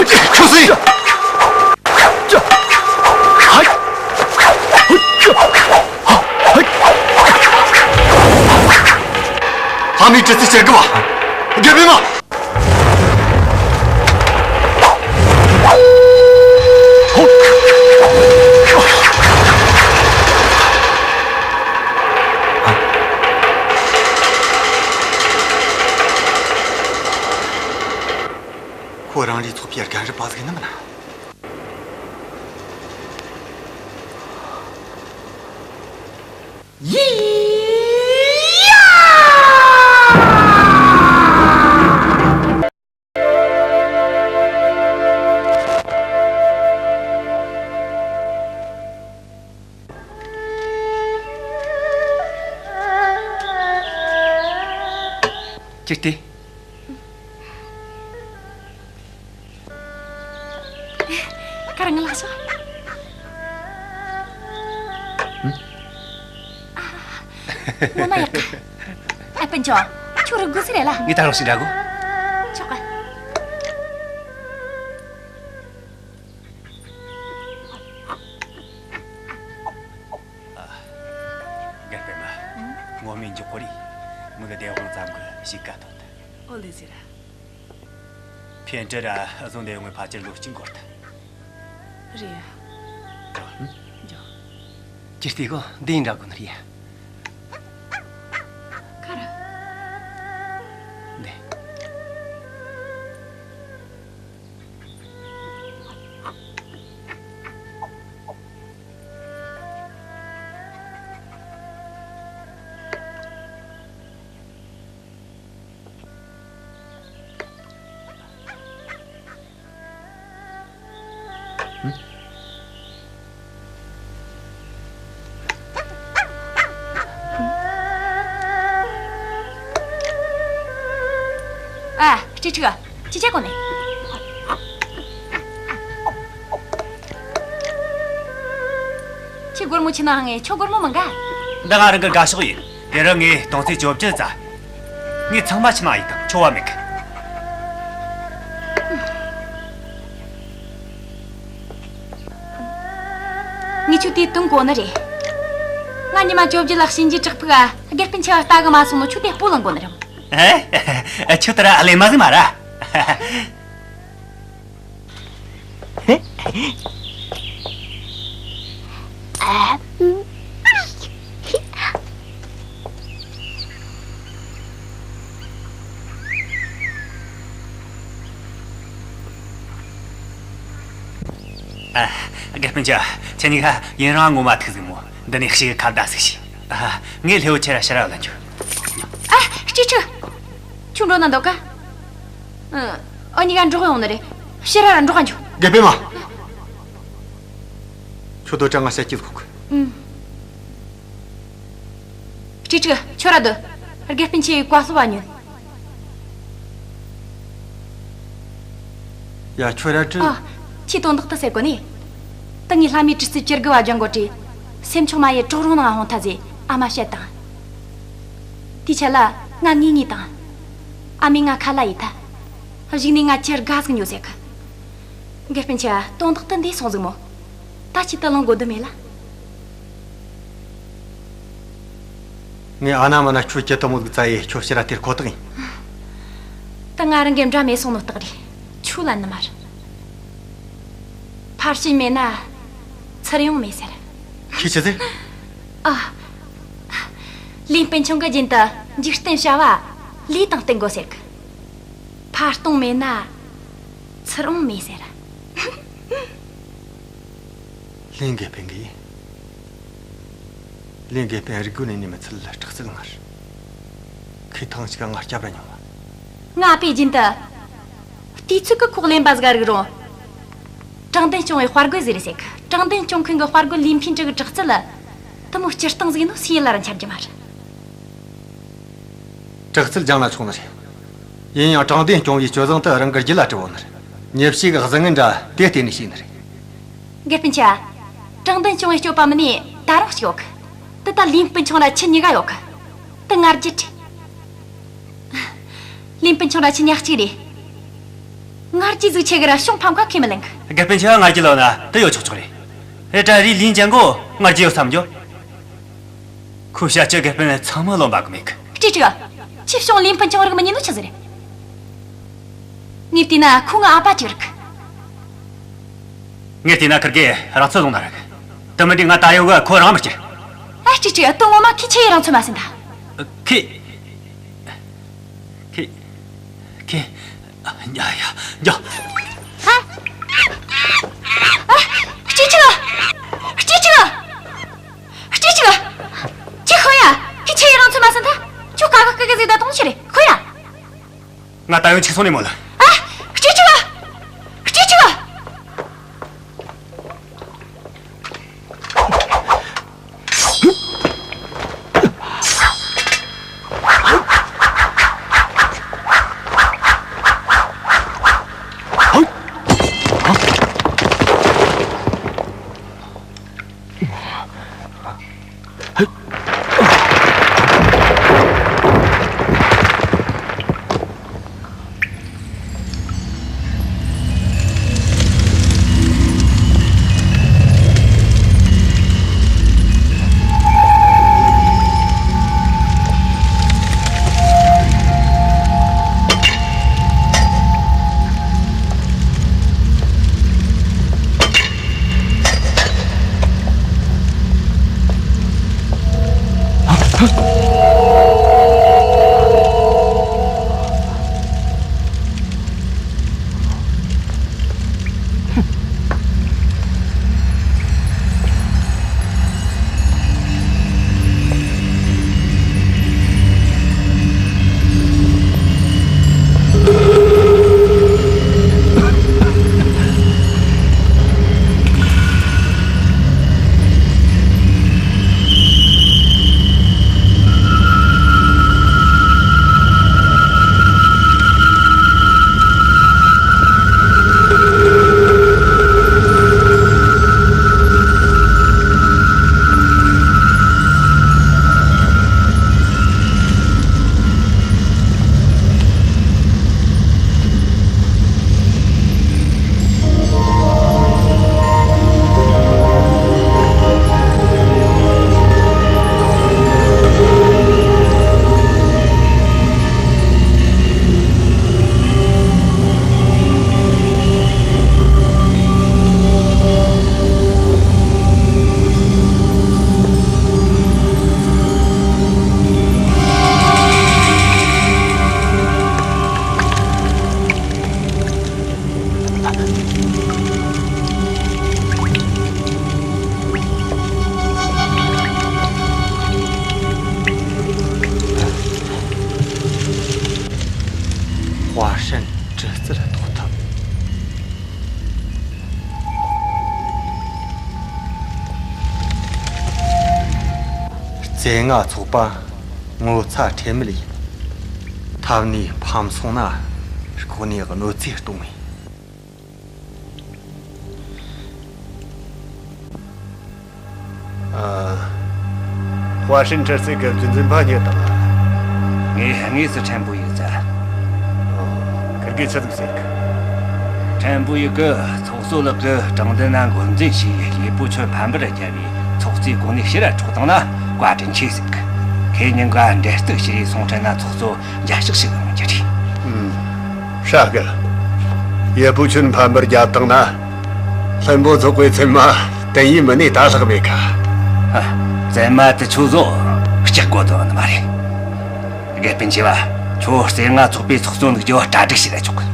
ཁྱོད་སུ་ཡིན། ལྷ་མིའི་གྲི་རྩལ་ཁྱེར་གི་བ། དགེ་འཕེལ་མ། ཁོ་རང་རེའི་ཚོགས་པའི་རྒན་རབས་པ་ཟིག་ཡིན་ནམ་ན། ཡི་ཡ། ཅི་སྟེ། ཁ་རང་ལགས་སོ། ཨ། ངོ་མ་ཡག་གི། ཨ། སྤུན་ཆུང་། ཁྱོད་རུ་དགོས་ཟེར་རེད་ལ། ངས་ད་རུང་ཞིག་འདྲ་གོ། ཆོག་གི། ཨ། རྒན་པད་མ། ངོ་མས་མགྱོགས་པོ་རེད། མོ་གི་སྡེ་དཔོན་ཙམ་གི་གཤིས་ཀ་ཐོག་ཏུ། ཨོ་ལེ་ཟེར། ཕན་ཀྲི་ར་བཟུང་སྡེ་ཡོང་ངས་ཕལ་ཆེར་ལོ་གཅིག་འགོར་ཐལ། རེད་ཡ། འགྲོ། འགྲོ། ཅི་སྟེ་གོ་འདི་འདྲ་གོ་ནི་རེད་ཡ། ཁ་ར། འདི། ཨ། སྤྲེལ་ཕྲུག་ཅི་བྱེད་གོ་ནི། ཁྱོད་སྒོར་མོ་ཆི་ནང་ངས་ཁྱོད་སྒོར་མོ་མི་འགའ། འདི་ང་རང་གི་དགའ་ཕྱོགས་ཡིན། དེ་རིང་ངས་དུང་སེ་བཅོ་བརྒྱད་བཙལ། ངས་ཚང་མ་ཆི་ནང་ཡིག་དང་འཁྱོར་བ་མེད་གི། ངས་ཁྱོད་དེ་དོན་གོ་ནི་རེད། ང་ཉི་མ་བཅོ་བརྒྱད་ལ་གཤིན་རྗེ་བྲག་ཕུག་ག་དགེ་སྤུན་ཆེ་བ་ལྟ་གི་མ་སོང་ནོ་ཁྱོད་དེ་སྤོ་ལངས་གོ་ནི་རེད། ཨེ། ཁྱོད་ད་ར་ཀླད་མ་ཟིག་མ་ར། ཨ། དགེ་སྤུན་ཆེ། ཁྱེད་གཉིས་ཀ་ཡུན་རིང་ངོ་མ་ཐུག་ཟིག་མོ། འདི་ནས་ཞིག་ཁ་བརྡ་ཟིག་བྱོས། ཨ། ངས་སླེ་བོ་ཁྱེད་ར་ཕྱིར་ར་ལ་འཇུ། ཨ། སྤྲེལ་ཕྲུག་ཁྱོད་འགྲོ་ན་འདོད་ག། ཨ། འུ་གཉིས་ཀ་འགྲོགས་ཡོང་ནི་རེད། ཕྱིར་ར་ར་འགྲོགས་ག་འཇུ། དགེ་སྤུན་མ། ཁྱོད་དོ་ཅང་ང་བཤད་ཀྱི་ཟིག་གོ་གི། ཨུམ། སྤྲེལ་ཕྲུག་ཁྱོད་ར་སྡོད། དགེ་སྤུན་ཆེ་བའི་བཀའ་སློབ་བ་ཉོན། ཡ། ཁྱོད་ར་ཀྲི། ཨ། ཁྱོས་དོན་དག་ཏུ་ཟེར་གོ་ནི། ད་ངས་ལྷ་མོའི་གྲི་རྩལ་བཅུ་དགུ་བ་སྦྱང་གོ་དུས། སེམས་ཆུང་མ་ཡེ་གྲོག་རོང་ནང་ང་ཧོང་ཐལ་ཟེ་ཨ་མ་བཤད་དང་། དེའི་ཆེད་ལ་ང་ངེས་ངེས་དང་། ཨ་མས་ང་ཁ་ལ་ཡེ་ཐལ། གཞུག་ནས་ང་ཁྱེད་དགའ་ཟིག་ཉོ་ཟེར་གི། དགེ་སྤུན་ཆེ། དོན་དག་དེ་འདས་སོང་ཟིག་མོ། ད་ཁྱོས་དེ་གླེང་དགོས་དོན་མེད་ལ། ངས་ཨ་ན་མ་ན་ཁྱོད་ཁྱེད་དེ་མོ་ཟིག་བཙལ་ཡེ་ཁྱོད་ཕྱིར་ར་སྟེར་ཁོ་ཐག་ཡིན། ད་ང་རང་གི་འདྲ་མེད་སོང་ནོ་རྟགས་རེད། ཁྱོད་ལན་ནི་མ་རེད། ཕར་ཕྱིན་མེད་ན་ཚུར་ཡོང་མེད་ཟེར། ཁྱོས་ཆི་ཟེར། ཨ། ལིན་སྤུན་ཆུང་གིས་རྒྱུན་དུ་འཇིག་རྟེན་བྱ་བ་ལས་དང་བསྟུན་དགོས་ཟེར་གི། ཕར་གཏོང་མེད་ན་ཚུར་འོང་མེད་ཟེར། ལིན་དགེ་སྤུན་གིས། ལིན་དགེ་སྤུན་རིག་རྒོད་ནས་ནི་མི་ཚུལ་ལ་དྲག་རྩལ་ངར། ཁོས་ཐེངས་གཅིག་ང་སྐྱབས་ར་མྱོང་བ། ང་པེ་ཅིན་དུ། དུས་ཚོད་ཀྱི་ཁོག་ལེན་པ་ཟིག་རིག་རུང་། དྲང་བདེན་སྐྱོང་བའི་དཔའ་རྒོད་ཟིག་རེད་ཟེར་གི། དྲང་བདེན་སྐྱོང་མཁན་གྱི་དཔའ་རྒོད་ལིན་ཕིན་ཀྲི་གི་དྲག་རྩལ་ལ། དེ་མོ་སྤྱིར་བཏང་ཟིག་ནོ་སུ་ཡིན་ལ་ར་འཆར་རྒྱུ་མ་རེད། དྲག་རྩལ་སྦྱངས་ན་ཆོག་ནི་རེད། ཡིན་ཡང་དྲང་བདེན་སྐྱོང་བའི་སྤྱོད་བཟང་དེ་རང་གི་རྒྱུད་ལ་གྲུབ་བོ་ནི་རེད། མྱི་བྱེད་གི་གཟུ་ངན་འདྲ་དེ་བརྟེན་ནས་བྱས་ནི་རེད། དགེ་སྤུན་ཆེ། དྲང་བདེན་སྐྱོང་བའི་སྤྱོད་པ་མིན་ནི་ད་རུང་ཞིག་ཡོད་གི། དེ་ད་ལིན་སྤུན་ཆུང་ར་ཁྱེད་གཉིས་ཀ་ཡོད་གི། དེ་ང་རྒྱལ་ཁྲིད། ལིན་སྤུན་ཆུང་ར་ཁྱེད་གཉིས་གཅིག་རེད། ང་རྒྱལ་ཟིག་ཆེ་གི་ར་ཤོང་ཕམ་ཁ་ཁས་མི་ལེན་གི། དགེ་སྤུན་ཆེ་བ་ང་རྒྱལ་ལོ་ན་དེ་ཡོད་ཆོག་ཆོག་རེད། ཨེ་ད་རི་ལིན་ཅང་གོ་ང་རྒྱལ་ཡོད་བསམ་རྒྱུ། ཁོ་བྱ་སྤྱོད་དགེ་སྤུན་ཚང་མ་རློམ་པ་གི་མེད་གི། ཅི་ཅི། ཁྱེད་ཤོང་ལིན་སྤུན་ཆུང་རིག་མི་ཉན་ནོ་ཆི་ཟིག་རེད། ངས་བལྟས་ན་ཁོ་ང་ཨ་ཕ་ཅིག་རིག་གི། ངས་བལྟས་ན་ཁིར་གེ་རང་ཚོད་ལོང་ན་རིག་གི། དེ་མིན་དུས་ང་ད་ཡོད་གི་ཁོ་རང་མི་སྐྱུར། ཨ་ཅི་ཅི། དོན་ངོ་མ་ཁྱེད་ཆི་ཡི་རང་ཚོད་མ་ཟིན་ད། ཁྱེད། ཁྱེད། ཁྱེད། ཡ་ཡ་ཡ། ཧ། ཨ། སྐྱིད་ཆུ། སྐྱིད་ཆུ། སྐྱིད་ཆུ། ཁྱེད་ཤོད་ཡ། ཁྱེད་ཆི་ཡི་རང་ཚོད་མ་ཟིན་ད། ཁྱོད་ཀ་ཁ་ཀི་ཀི་ཟིག་ད་གཏོང་ཆི་རེད། ཤོད་ཡ། ང་ད་ཡོད་ཆིག་སོང་ནས་མོལ། ཨ། སྐྱིད་ཆུ། སྐྱིད་ཆུ། ཧྭ་ཧྲན་གྲི་རྩལ་རྟོགས་ཐབས། རྩེ་ལྔ་ཚོགས་པ་ངོ་ཚ་ཁྲེལ་མེད་ཡིན། ཐབས་ནས་ཕམ་སོང་ན་ལྐོག་ནས་གནོད་འཚེ་གཏོང་ངེས། ཨ། ཧྭ་ཧྲན་གྲི་རྩལ་གི་རྒྱུན་འཛིན་པ་གཉིས་དང་། ངས་དངོས་སུ་ཕྲན་བུ་ཡིག་བཙལ། ཨོ། ཁིར་གིས་ཆི་ཟིག་ཟེར་གི། ཕྲན་བུ་ཡིག་གིས་ཚོགས་གཙོ་ལགས་ཀྱིས་དྲང་བདེན་ན་འགོ་འཛིན་བྱས་ལས་པོ་ཆོན་ཕམ་པར་བརྒྱབ་པའི་ཚོགས་གཙོའི་གོ་གནས་ཕྱིར་ར་འཕྲོག་བཏང་ན་བཀའ་དྲིན་ཆེ་ཟེར་གི། ཁོ་གཉིས་ཀ་འབྲེལ་གཏུག་བྱས་སོང་དྲན་ན་ཚོགས་གཙོ་མཇལ་ཕྱག་ཞིག་ཡོང་རྒྱུ་རེད། ཨུམ། ཧྲ་གི། ལས་པོ་ཆོན་ཕམ་པར་བརྒྱབ་བཏང་ན། ལྷུན་པོ་ཚོགས་པའི་བཙུན་མ་ཏིན་ཡི་མིན་ནས་ད་ལྷག་མེད་ཀ། ཨ། བཙུན་མ་དེ་ཆོ་ཚོ་སྐྲག་དགོས་དོན་ནི་མ་རེད། དགེ་སྤུན་ཆེ་བ། ཁྱོད་རྩེ་ལྔ་ཚོགས་པའི་ཚོགས་གཙོ་འདུག་རྒྱུ་གྲ་སྒྲིག་བྱས་ན་ཆོག་གི།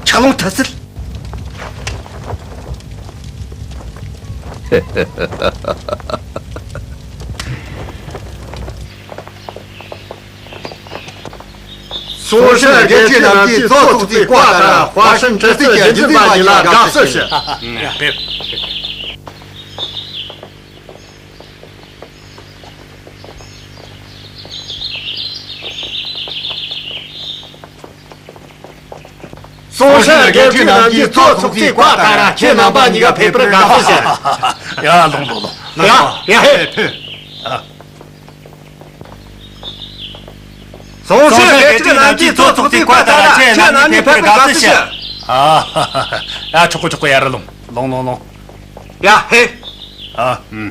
ཆ་ལུང་ཐ་སིལ། སུང་ཧྲན་དགེ་བཤེས་རྣམས་ཀྱིས་གཙོ་ཚོགས་གཙོས་བཀའ་ལྟར་ཧྭ་ཧྲན་ཁྲི་རྩེ་རྒྱུན་འཛིན་པ་ཉིད་ལ་དགའ་བསུ་ཞུ། སུང་ཧྲན་དགེ་བཤེས་རྣམས་ཀྱིས་གཙོ་ཚོགས་གཙོས་བཀའ་ལྟར་ཁྱེད་རྣམ་པ་གཉིས་ཀ་ཕེབས་པར་དགའ་བསུ་ཞུ། ཡ། ལོངས་ལོངས་ལོངས། ཡ། ཡ། ཧེ། ཨ། སུང་ཧྲན་དགེ་བཤེས་རྣམས་ཀྱིས་གཙོ་ཚོགས་གཙོས་བཀའ་ལྟར་ཁྱེད་རྣམ་གཉིས་ཕེབས་པར་དགའ་བསུ་ཞུ། ཨ། ཡ། ཆོག་གི་ཆོག་གི། ཡར་ར་ལོངས། ལོངས་ལོངས་ལོངས། ཡ། ཧེ། ཨ། ཨུམ།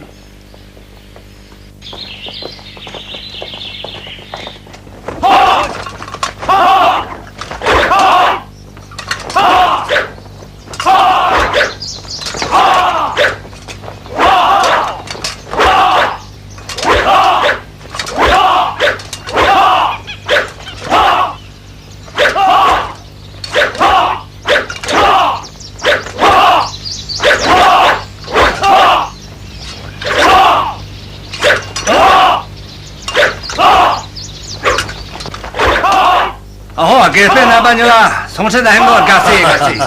ཨ་ཧོ། དགེ་སྤུན་རྣམ་པ་གཉིས་ལ་སུང་ཧྲན་ལ་ཧན་གོ་དགའ་བསུ་དགའ་བསུ།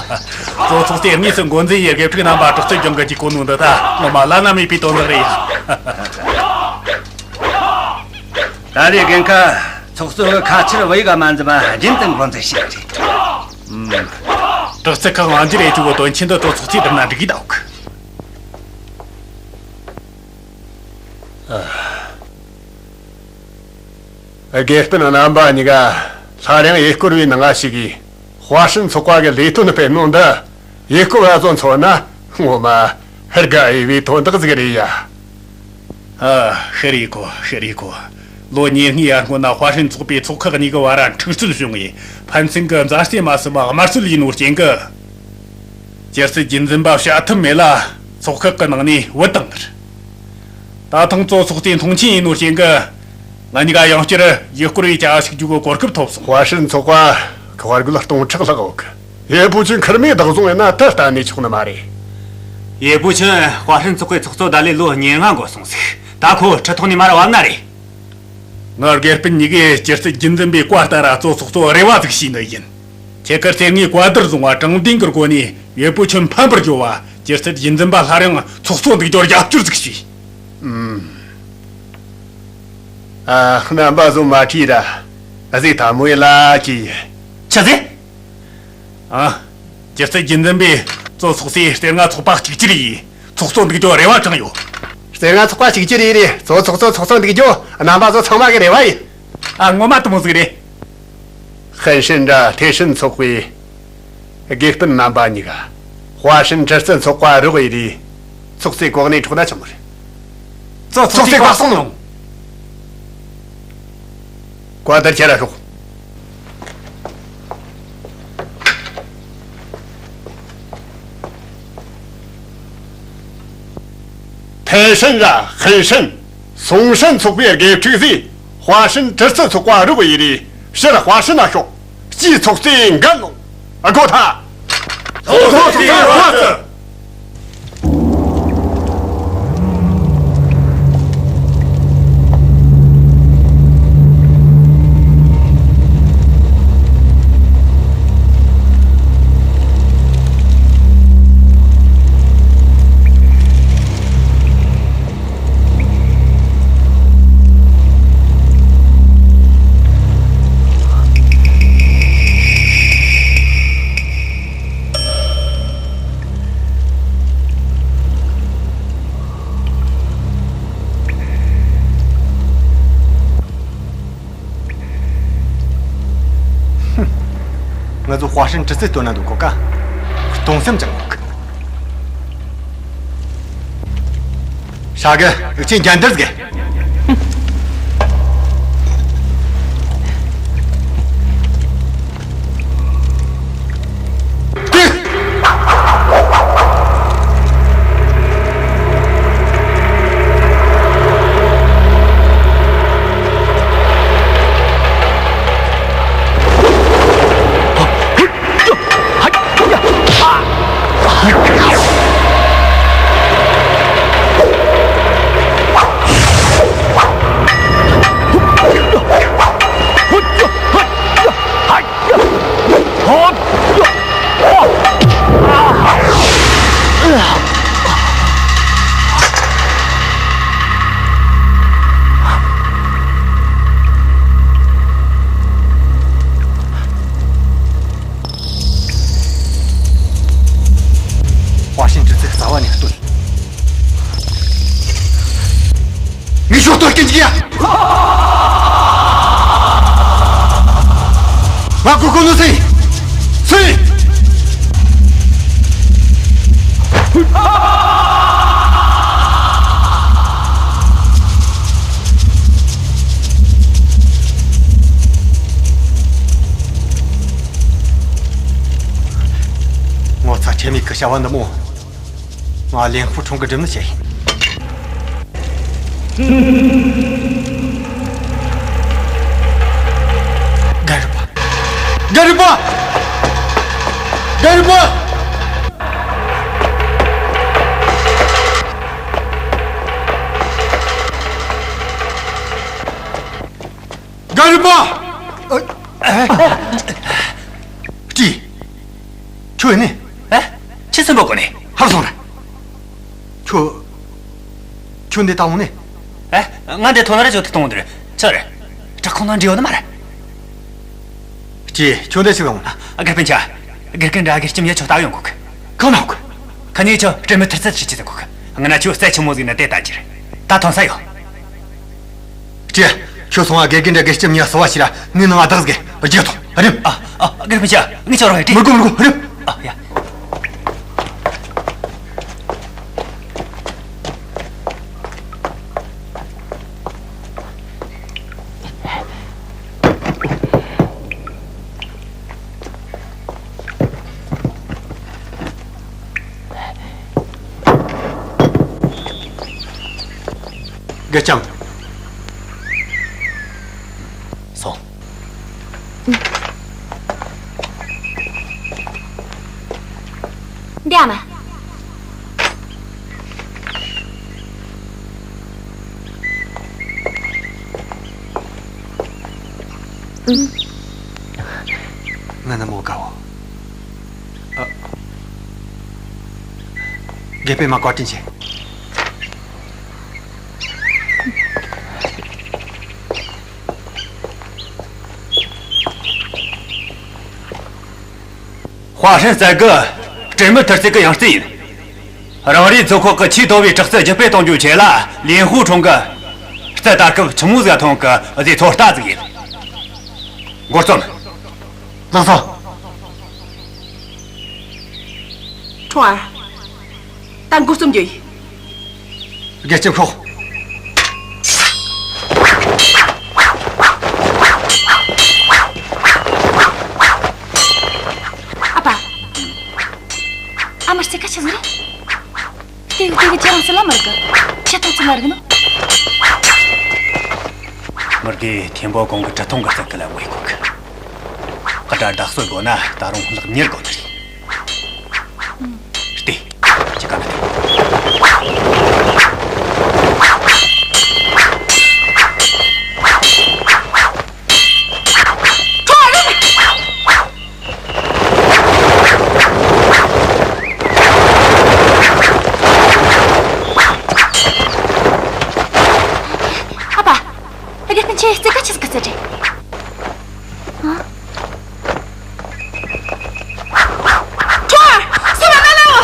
གཙོ་ཚོགས་སའི་དངོས་སུ་འགོ་འཛིན་ཡེ་དགེ་ཕྲུག་རྣམ་པ་དྲག་རྩལ་སྦྱོང་གི་ཅིག་གོ་ནོ་འདི་ད་ངོ་མ་བླ་ན་མེད་པའི་དོན་དག་རེད་ཡ། ད་རེས་དགེ་མཁར་ཚོགས་གཙོ་གི་ཁ་ཆེར་བོད་ཡིག་མ་འཛིན་པ་རྒྱུན་དུ་འགོ་འཛིན་བྱས་རེད། ཨུམ། དྲག་རྩལ་ཁག་ང་འདིར་ཡེ་ཆུ་གི་དོན་ཆེན་འདི་གཙོ་ཚོགས་སའི་བསྒྲུབས་ན་འགྲིག་གི་ད་འོག། དགེ་སྤུན་རྣམ་པ་གཉིས་ཀ་སླར་ཡང་ཡུལ་སྐོར་བའི་ནང་ང་ཞུགས་གིས་ཧྭ་ཧྲན་ཚོགས་པ་གི་ལས་དོན་སྤེལ་ནོ་འདི་ཡུལ་སྐོར་བ་ཚོ་མཚོན་ན་ངོ་མ་དགའ་འོས་པའི་དོན་དག་ཟིག་རེད་ཡ། ཨ། ཤེས་རེད་གོ། ཤེས་རེད་གོ། ལོ་ཉེར་ལྔའི་ཡར་སྔོན་ན་ཧྭ་ཧྲན་ཚོགས་པའི་ཚོགས་ཁག་གཉིས་ཀྱི་བར་འཁྲུག་རྩོད་བྱུང་བས་ཕན་ཚུན་གྱི་མཛའ་བརྩེ་མ་ཟིན་པ་དམར་གསོད་ཡིན་ནོ་རྐྱེན་གྱིས། སྒྱུ་རྩལ་རྒྱུན་འཛིན་པ་བྱ་ཐབས་མེད་ལ་ཚོགས་ཁག་གི་ནང་ནས་བུད་བཏང་ནི་རེད། ད་ཐེངས་གཙོ་ཚོགས་སའི་མཐོང་ཆེན་ཡིན་ནོ་རྐྱེན་གྱིས། ང་གཉིས་ཀ་ཡང་བསྐྱར་ཡུལ་སྐོར་བའི་བྱ་བ་ཞིག་རྒྱུག་གི་གོ་སྐབས་ཐོབ་སོང་། ཧྭ་ཧྲན་ཚོགས་པ་ཁག་བར་གུད་སྟོང་ཕྲག་ལྷག་ཡོད་གི། ཡེ་པུ་ཆུན་ཁེར་མོས་བདག་བཟུང་ཡིན་ན་ད་གཏན་ནས་ཆོག་ནི་མ་རེད། ཡེ་པུ་ཆུན་ཧྭ་ཧྲན་ཚོགས་པའི་ཚོགས་གཙོ་བསྡད་ལས་ལོ་ཉེར་ལྔ་འགོར་སོང་ཟིག། ད་ཁོ་ཁྲི་ཐོག་ནས་མར་བབས་ན་རེད། ང་དགེ་སྤུན་གཉིས་ཀས་སྒྱུ་རྩལ་རྒྱུན་འཛིན་པའི་བཀའ་ལྟར་གཙོ་ཚོགས་གཙོ་རེ་བ་ཟིག་བྱས་ནི་ཡིན། ཁྱེད་ཀྱི་རྩེ་ལྔའི་བཀའ་བསྡུར་བཟུང་བ་དྲང་བདེན་གྱི་སྒོ་ནས་ཡེ་པུ་ཆུན་ཕམ་པར་བྱོས་པ། སྒྱུ་རྩལ་རྒྱུན་འཛིན་པ་སླར་ཡང་ཚོགས་གཙོ་འདུག་རྒྱུར་རྒྱབ་སྐྱོར་ཟིག་བྱོས། ཨུམ། ཨ། རྣམ་པ་ཚོ་མ་ཁྲིད་ར། ཨ་ཟིག་ཐ་མོ་ཡི་ལ་ཁྱི་ཡི། ཆི་ཟེར། ཨ། སྒྱུ་རྩལ་རྒྱུན་འཛིན་པས་གཙོ་ཚོགས་སའི་རྩེ་ལྔ་ཚོགས་པ་གཅིག་གྱུར་ཡིས་ཚོགས་གཙོ་འདུག་རྒྱུ་རེ་བ་དྲངས་ཡོད། རྩེ་ལྔ་ཚོགས་པ་གཅིག་གྱུར་ཡིས་རེད། གཙོ་ཚོགས་གཙོ་ཚོགས་གཙོ་འདུག་རྒྱུ་རྣམ་པ་ཚོ་ཚང་མ་གི་རེ་བ་ཡིན། ཨ། ངོ་མ་དེ་མོ་ཟིག་རེད། ཧན་ཧྲན་ར་ཐེ་ཧྲན་ཚོགས་པས་དགེ་སྤུན་རྣམ་པ་གཉིས་ཀ་ཧྭ་ཧྲན་ཁྲི་རྩེ་ཚོགས་པ་རོགས་ཡེ་རེ་ཚོགས་གཙོའི་གོ་གནས་འཕྲོག་ན་ཆོག་མོ་རེད། ཚོགས་གཙོས་བཀའ་གསུངས་ནོ། བཀའ་དེར་ཁྱེར་ར་ཤོག། ཐེ་ཧྲན་ར་ཧན་ཧྲན། སུང་ཧྲན་ཚོགས་པའི་དགེ་ཕྲུག་ཚོས་ཧྭ་ཧྲན་ཁྲི་རྩེ་ཚོགས་པ་རོགས་ཡེ་རེ་ཕྱིར་ཧྭ་ཧྲན་ན་ཤོག། སྤྱིའི་ཚོགས་གཙོས་འགན་ལོངས། ཨ། གོ་ཐལ། ཚོགས་གཙོ་ཚོགས་གཙོ། ང་ཚོ་ཧྭ་ཧྲན་གྲི་རྩལ་སྟོན་ན་འདུག་གོ་ཀ། སྟོང་སེམས་ཀྱང་འོག་ཤ་གི་ཁྱེད་འགན་འདིར་ཟིག། ཏོག་ཏོག་སྐད་ཅིག་ཡ། ང་ཀོ་ཀོ་ནོ་སེ། སེ། ངོ་ཚ་ཁྲེལ་མེད་གི་བྱ་བ་འདི་མོ། ང་ལིན་ཧུ་ཁྲུང་གི་སྒྲུབ་ནི་བྱེད། ག་རི་པ། ག་རི་པ། ག་རི་པ། ག་རི་པ། ཨ། ཀྲི། ཁྱོད་ཡིན་ནི། ཨེ། ཁྱེད་སུ་འབོད་གོ་ནི། ཧར་སོང་ར། ཁྱོད། ཁྱོད་འདི་ལྟ་འོང་ནི། ཨེ། ང་འདི་ཐོན་ན་ར་ཅོ་ཐུག་གཏོང་འདིར་ཆི་རེད། བྲག་ཁོང་ན་འདྲི་ཡོད་ནི་མ་རེད། ཀྲི། ཁྱོད་འདི་ཆི་ལ་འོང་ན། ཨ། དགེ་སྤུན་ཆ། དགེ་རྒན་འདྲ་དགེ་ལྕམ་ཡ་ཆོ་ལྟ་ཡོང་གོ་གི། གང་ན་གོ། ཁ་ཉེ་ཆོ་སྤྲེལ་མི་ཐུར་ཚད་ཞིག་ཅི་ཟིག་གོ་གི། ང་ན་ཆོ་རྩེ་ཆི་མོ་ཟིག་ན་དེ་ལྟ་རྒྱུ་རེད། ད་ཐོན་ས་ཡོད། ཀྲི། ཁྱོད་སོང་ང་དགེ་རྒན་འདྲ་དགེ་ལྕམ་གཉིས་གསོ་བ་བྱོས་ར། ངའི་ནང་ང་བདག་ཟིག་རྒྱག་ཐོངས་རེམ། ཨ། ཨ། དགེ་སྤུན་ཆ། ངས་ཆོ་རོགས་ཡེ་ཀྲི། མི་དགོས་མི་དགོས་རེམ། ཨ། ཡ། དགེ་ལྕམ། སོང་། འདི་ཨ་མ། ང་ནི་མོ་དགའ་བོ། ཨ། དགེ་སྤུན་མ་བཀའ་དྲིན་ཆེ། ཧྭ་ཧྲན་རྩེ་གི་སྤྲེལ་མི་ཐུར་རྩེ་གི་ཡང་རྩེ་ཡིན། རང་རེའི་མཚོ་ཁོག་གི་ཆེས་མཐོ་བའི་དྲག་རྩལ་རྒྱུད་སྤེལ་གཏོང་རྒྱུའི་ཆེད་ལ་ལིན་ཧུ་ཁྲུང་གི་རྩལ་ད་སྐབས་ཆི་མོ་ཟིག་ཐོན་གི་ཟེ་ཚོད་ལྟ་ཟིག་ཡིན། མགོ་རྩོམ། ལགས་སོ། ཁྲུང་ཨར། ད་མགོ་རྩོམ་རྒྱུ་ཡིན། དགེ་ལྕམ་ཤོག། ཨ་ཕ། ཨ་མ་རྩེ་ཁ་ཆི་ཟིག་རེད། དེ་དེ་གི་ཁྱེད་རང་སུ་ལ་མི་རིག་གི། ཁྱེད་ཐོག་ཚུ་ལ་རིག་ནོ། མི་དགེ་ཐེན་པོ་གོང་གི་གྲི་ཐུང་གི་རྩལ་གི་ལ་ངོས་གོ་གི། ཨ། དགྲ་བདག་གསོད་དགོས་ན་ད་རུང་ལག་གཉེར་དགོས་ནི་རེད། ལྟོས། ཅི་ག་ན་ཐེ། ཨ་ཕ། ད་ག་སྟེང་ཆེ་རྩེ་ཁ་ཆི་ཟིག་གི་རྩལ་རེད། ཨ། ཁྲོ། སེམས་མ་ན་ལའོ།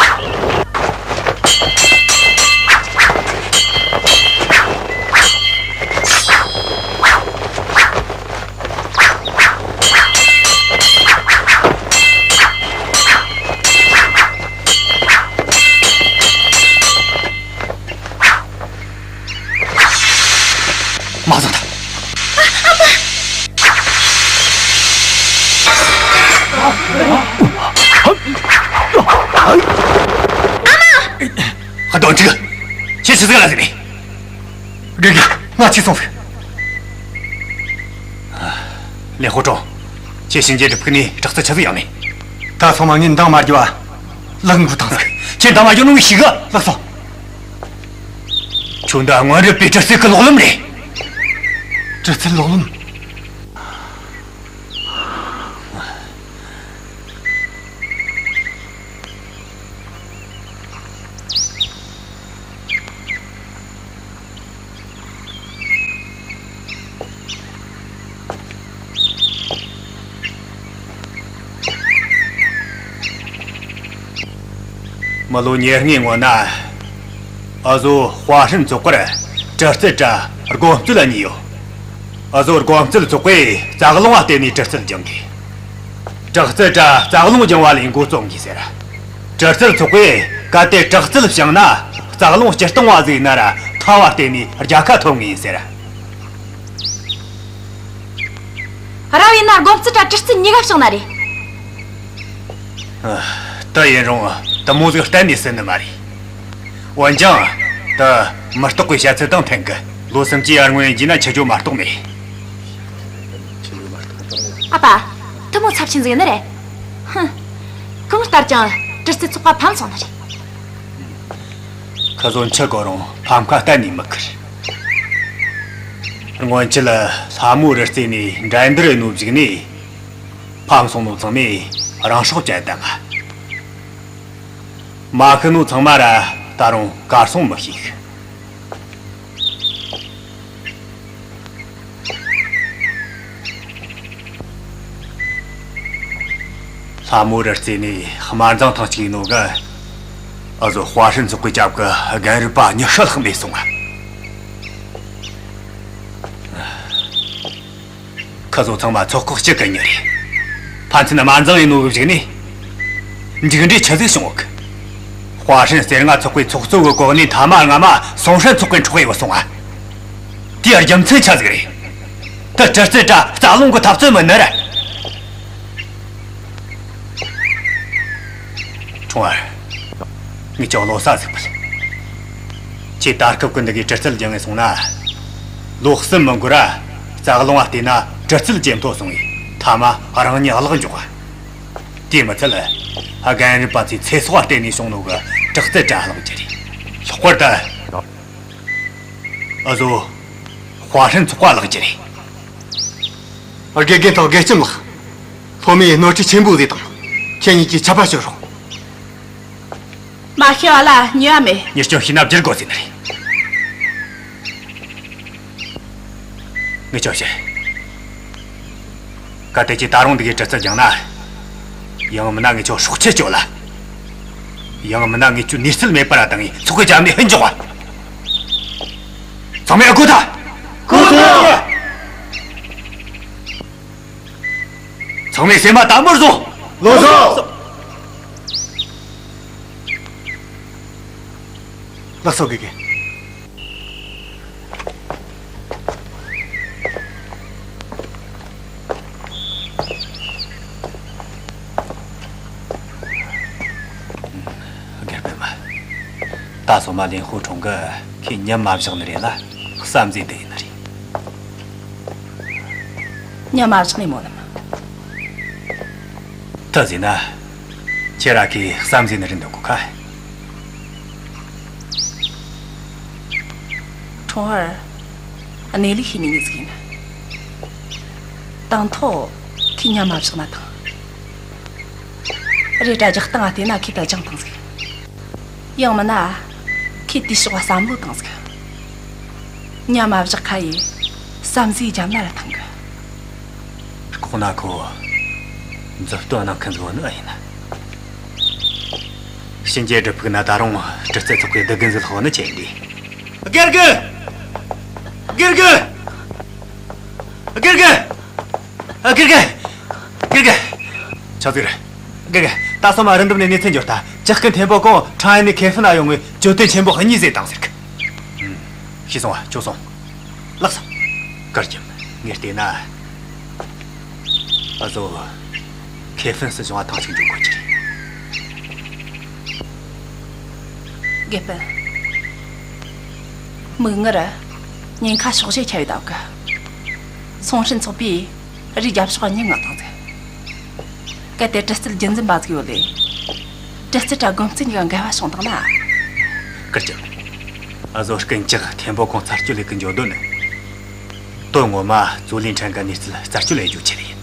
མ་བཟང་ཐལ། ཨ་མ། ཧ་དོན་ཅི། ཁྱེད་ཆི་ཟིག་ལ་ཟིག་ནི། དགེ་རྒན། ང་ཅི་སོང་ཟིག། ལིན་ཧུ་ཁྲུང་། ཁྱེད་གཤིན་རྗེ་གྲི་ཕུག་ནས་དྲག་རྩལ་ཆི་ཟིག་ཡག་ནི། ད་སོང་མ་ངས་འདང་མ་རྒྱོབ་བ། ལག་འགུལ་བཏང་ཟིག། ཁྱེད་འདང་མ་རྒྱོབ་ནོ་ངས་ཤེས་གི། ལགས་སོ། ཁྱོད་འདི་སྔོན་རབས་པའི་གྲི་རྩལ་གི་ལོག་ལམ་རེད། གྲི་རྩལ་ལོག་ལམ། མི་ལོ་ཉེར་ལྔའི་སྔོན་ན། འུ་ཟོ་ཧྭ་ཧྲན་མཚོ་ཁར་གྲི་རྩལ་ར་ དགོན་རྩོད་གཉིས་ཡོད། འུ་ཟོ་དགོན་རྩོད་ཚོགས་པས་རྩ་རླུང་བ་བརྟེན་ནས་གྲི་རྩལ་སྦྱང་དགོས། དྲག་རྩལ་དྲ་རྩ་རླུང་སྦྱང་བ་ལས་འགོ་བརྩམ་དགོས་ཟེར། གྲི་རྩལ་ཚོགས་པས་གལ་ཏེ་དྲག་རྩལ་སྦྱངས་ན་རྩ་རླུང་སྤྱིར་བཏང་བ་ཟིག་ན་ར་ཐ་བ་བརྟེན་ནས་རྒྱལ་ཁ་ཐོབ་ངེས་ཡིན་ཟེར། རབ་ཡིན་ན་དགོན་རྩོད་དྲ་གྲི་རྩལ་གཉིས་ཀ་སྦྱངས་ན་རེད། ཨ། དེ་ཡིན་རུང་དེ་མོ་ཟིག་གཏན་ནས་སྲིད་ནི་མ་རེད། འོན་ཀྱང་། དེ་མུ་སྟེགས་པའི་བཤད་ཚུལ་དང་མཐུན་གི། ལོ་སུམ་ཅུ་ཡར་སྔོན་ཡིན་རྒྱུ་ན་འཆི་རྒྱུ་མ་གཏོགས་མེད། ཨ་ཕ། དེ་མོ་ཚབས་ཆེན་ཟིག་ནི་རེད། ཧུམ། གང་ལྟར་ཀྱང་གྲི་རྩལ་ཚོགས་པ་ཕམ་སོང་ནི་རེད། ཁི་ཟོ་འཆི་དགོས་རུང་ཕམ་ཁ་གཏན་ནས་མི་ཁུར། སྔོན་ཆད་ལྷ་མོའི་རི་རྩེ་ནས་འགྲན་བསྡུར་ཡེ་ནོའི་གཞུག་ནས། ཕམ་སོང་ནོ་ཚང་མས་རང་སྲོག་བཅད་བཏང་ང་། མ་ཤི་ནོ་ཚང་མ་ར་ད་རུང་གར་སོང་མི་ཤེས་གི། ལྷ་མོ་རི་རྩེ་ནས་དམར་མཛངས་ཐེངས་གཅིག་ཡེ་ནོ་གི། འུ་ཟོ་ཧྭ་ཧྲན་ཚོགས་པའི་ཞབས་ཀྱི་རྒན་རབས་པ་ཉི་ཤུ་ལྷག་མེད་སོང་ང་། ཁི་ཟོ་ཚང་མ་ཚོགས་ཁག་གཅིག་གི་མྱི་རེད། ཕན་ཚུན་དམར་མཛངས་ཡེ་ནོ་གི་གཞུག་ནས། མཇུག་འབྲས་ཆི་ཟིག་བྱུང་ཡོད་གི། ཧྭ་ཧྲན་གསེར་རྔ་ཚོགས་པའི་ཚོགས་གཙོ་གི་གོ་གནས་མཐའ་མ་སྔ་མ་སུང་ཧྲན་ཚོགས་པས་འཕྲོག་ཡེ་བུད་སོང་ང་། དེའི་རྒྱུ་མཚན་ཆི་ཟིག་རེད། དེ་གྲི་རྩལ་དྲ་རྩ་རླུང་གི་འཐབ་རྩོད་མིན་ནི་རེད། ཁྲུང་ཨར། ངས་ཁྱོད་བློ་གསལ་ཟིག་ཕུལ། ཁྱེད་ད་སྐབས་ཀྱི་འདི་གའི་གྲི་རྩལ་སྦྱང་ངེ་སོང་ན། ལོ་གསུམ་མི་འགོར་ར། རྩ་རླུང་བ་བལྟས་ན་གྲི་རྩལ་ཇེ་མཐོ་སོང་ངས་མཐའ་མ་རང་ཉིད་བརླག་འཇོག་ག། དེས་མི་ཚད། རྒན་རབས་པ་ཚོས་ཚེ་སྲོག་བརྟེན་ནས་བྱུང་ནོ་གི་དྲག་རྩལ་དྲ་བརླག་རྒྱུ་རེད། ལྷག་པར་དུ། འུ་ཟོ་ཧྭ་ཧྲན་ཚོགས་པ་བརླག་རྒྱུ་རེད། དགེ་རྒན་དང་དགེ་ལྕམ་ལགས། སློབ་མས་ནོར་འཁྲུལ་ཆེན་པོ་བཟོས་དང་། ཁྱེད་གཉིས་ཀྱིས་ཆད་པ་གཅོད་རོགས། མ་ཤེས་པ་ལ་ཉེས་པ་མེད། ཉེས་སྐྱོན་ཤེས་ན་བསྒྱུར་དགོས་ཟེར་ནི་རེད། ངས་ཁྱོད་བཤད། གལ་ཏེ་ཁྱེད་ད་རུང་འདི་གའི་གྲི་རྩལ་སྦྱངས་ན། ཡང་མིན་ན་ངས་ཁྱོད་སྲོག་ཆད་གཅོད་ལ། ཡང་མིན་ན་ངས་ཁྱོད་ནུས་རྩལ་མེད་པར་བཏང་ངས་ཚོགས་གི་རྒྱབ་ནས་ཕུད་འཇོག་པ། ཚང་མས་གོ་ཐལ། གོ་ཐལ། ཚང་མས་སེམས་མ་དམ་པོར་བཟུང་། ལགས་སོ། ལགས་སོ། དགེ་རྒན། དགེ་སྤུན་མ། ད་སོ་མ་ལིན་ཧུ་ཁྲུང་གིས་ཁོས་མྱི་མ་བཞག་ནི་རེད་ལ་བསམ་ཟོས་བསྡད་ཡིན་ནི་རེད། མྱི་མ་བཞག་ནི་མོ་ནམ། ད་ཟེར་ན། ཁྱེད་ར་ཁོས་བསམ་ཟོས་ནི་རེད་འདོད་གོ་ཁ། ཁྲུང་ཨར། གནས་ལུགས་ཤེས་ནི་མྱི་ཟིག་ཡིན། དང་ཐོག་ཁོས་མྱི་མ་བཞག་ན་ཐང་། རེད་དྲ་རྒྱག་སྟངས་བལྟས་ན་ཁོས་ད་སྦྱངས་བཏང་ཟིག། ཡང་མིན་ན། ཁོས་དེའི་ཕྱོགས་བསམ་བློ་བཏང་ཟིག། མྱི་མ་བཞག་ཁ་ཡིས་བསམ་ཟོས་རྒྱབ་ན་ར་ཐང་གི། ལྐོག་ན་ཁོ་མཛུབ་སྟོན་གནང་མཁན་ཟིག་ཡོད་ནི་ཨེ་ཡིན། གཤིན་རྗེ་སྒྲུབ་ཕུག་ན་ད་རུང་གྲི་རྩལ་ཚོགས་པའི་སྡུག་རྒན་ཟིག་ལྷག་ནི་ཆེ་འདི། དགེ་རྒན། དགེ་རྒན། དགེ་རྒན། ཨ། དགེ་རྒན། དགེ་རྒན། ཆི་ཟིག་རེད། དགེ་རྒན། ད་སོ་མ་རི་འདབས་ནས་གནས་ཚུལ་འབྱོར་ཐལ། ཇག་རྐུན་ཐེན་པོ་ཀོང་ཁྲང་ཨན་ནས་ཁེ་ཧྥིན་ན་ཡོང་ངས་མཆོད་རྟེན་ཆེན་པོ་གཉིས་ཟོས་བཏང་ཟེར་གི། ཤེས་སོང་བ། ཁྱོད་སོང་། ལགས་སོ། གར་གྱིམ། ངས་བལྟས་ན། འུ་ཟོ་ཁེ་ཧྥིན་སྲིད་གཞུང་ང་ཐེངས་གཅིག་འགྱོ་དགོས་རྒྱུ་རེད། དགེ་སྤུན། མིག་སྔར་ཉེན་ཁ་ཕྱོགས་བཞིར་ཁྱབ་ཡོད་ད་གི། སུང་ཧྲན་ཚོགས་པས་རིའི་རྒྱབ་ཕྱོགས་མྱི་མངགས་བཏང་ཟིག། གལ་ཏེ་གྲི་རྩལ་རྒྱུན་འཛིན་པ་ཟིག་ཡོད་ལེ། གྲི་རྩལ་དྲ་དགོན་རྩེ་གཉིས་ཀ་འགལ་བ་བྱུང་བཏང་ན། གར་གྱིམ། འུ་ཟོ་རྐུན་ཇག་ཐེན་པོ་ཀོང་ཚར་གཅོད་ལས་གི་འགྱོ་དོན་ནི། དོན་ངོ་མ་ཙུའུ་ལིན་ཁྲན་གི་གནས་ཚུལ་རྩད་གཅོད་ལས་འགྱོ་ཆེད་ཡིན།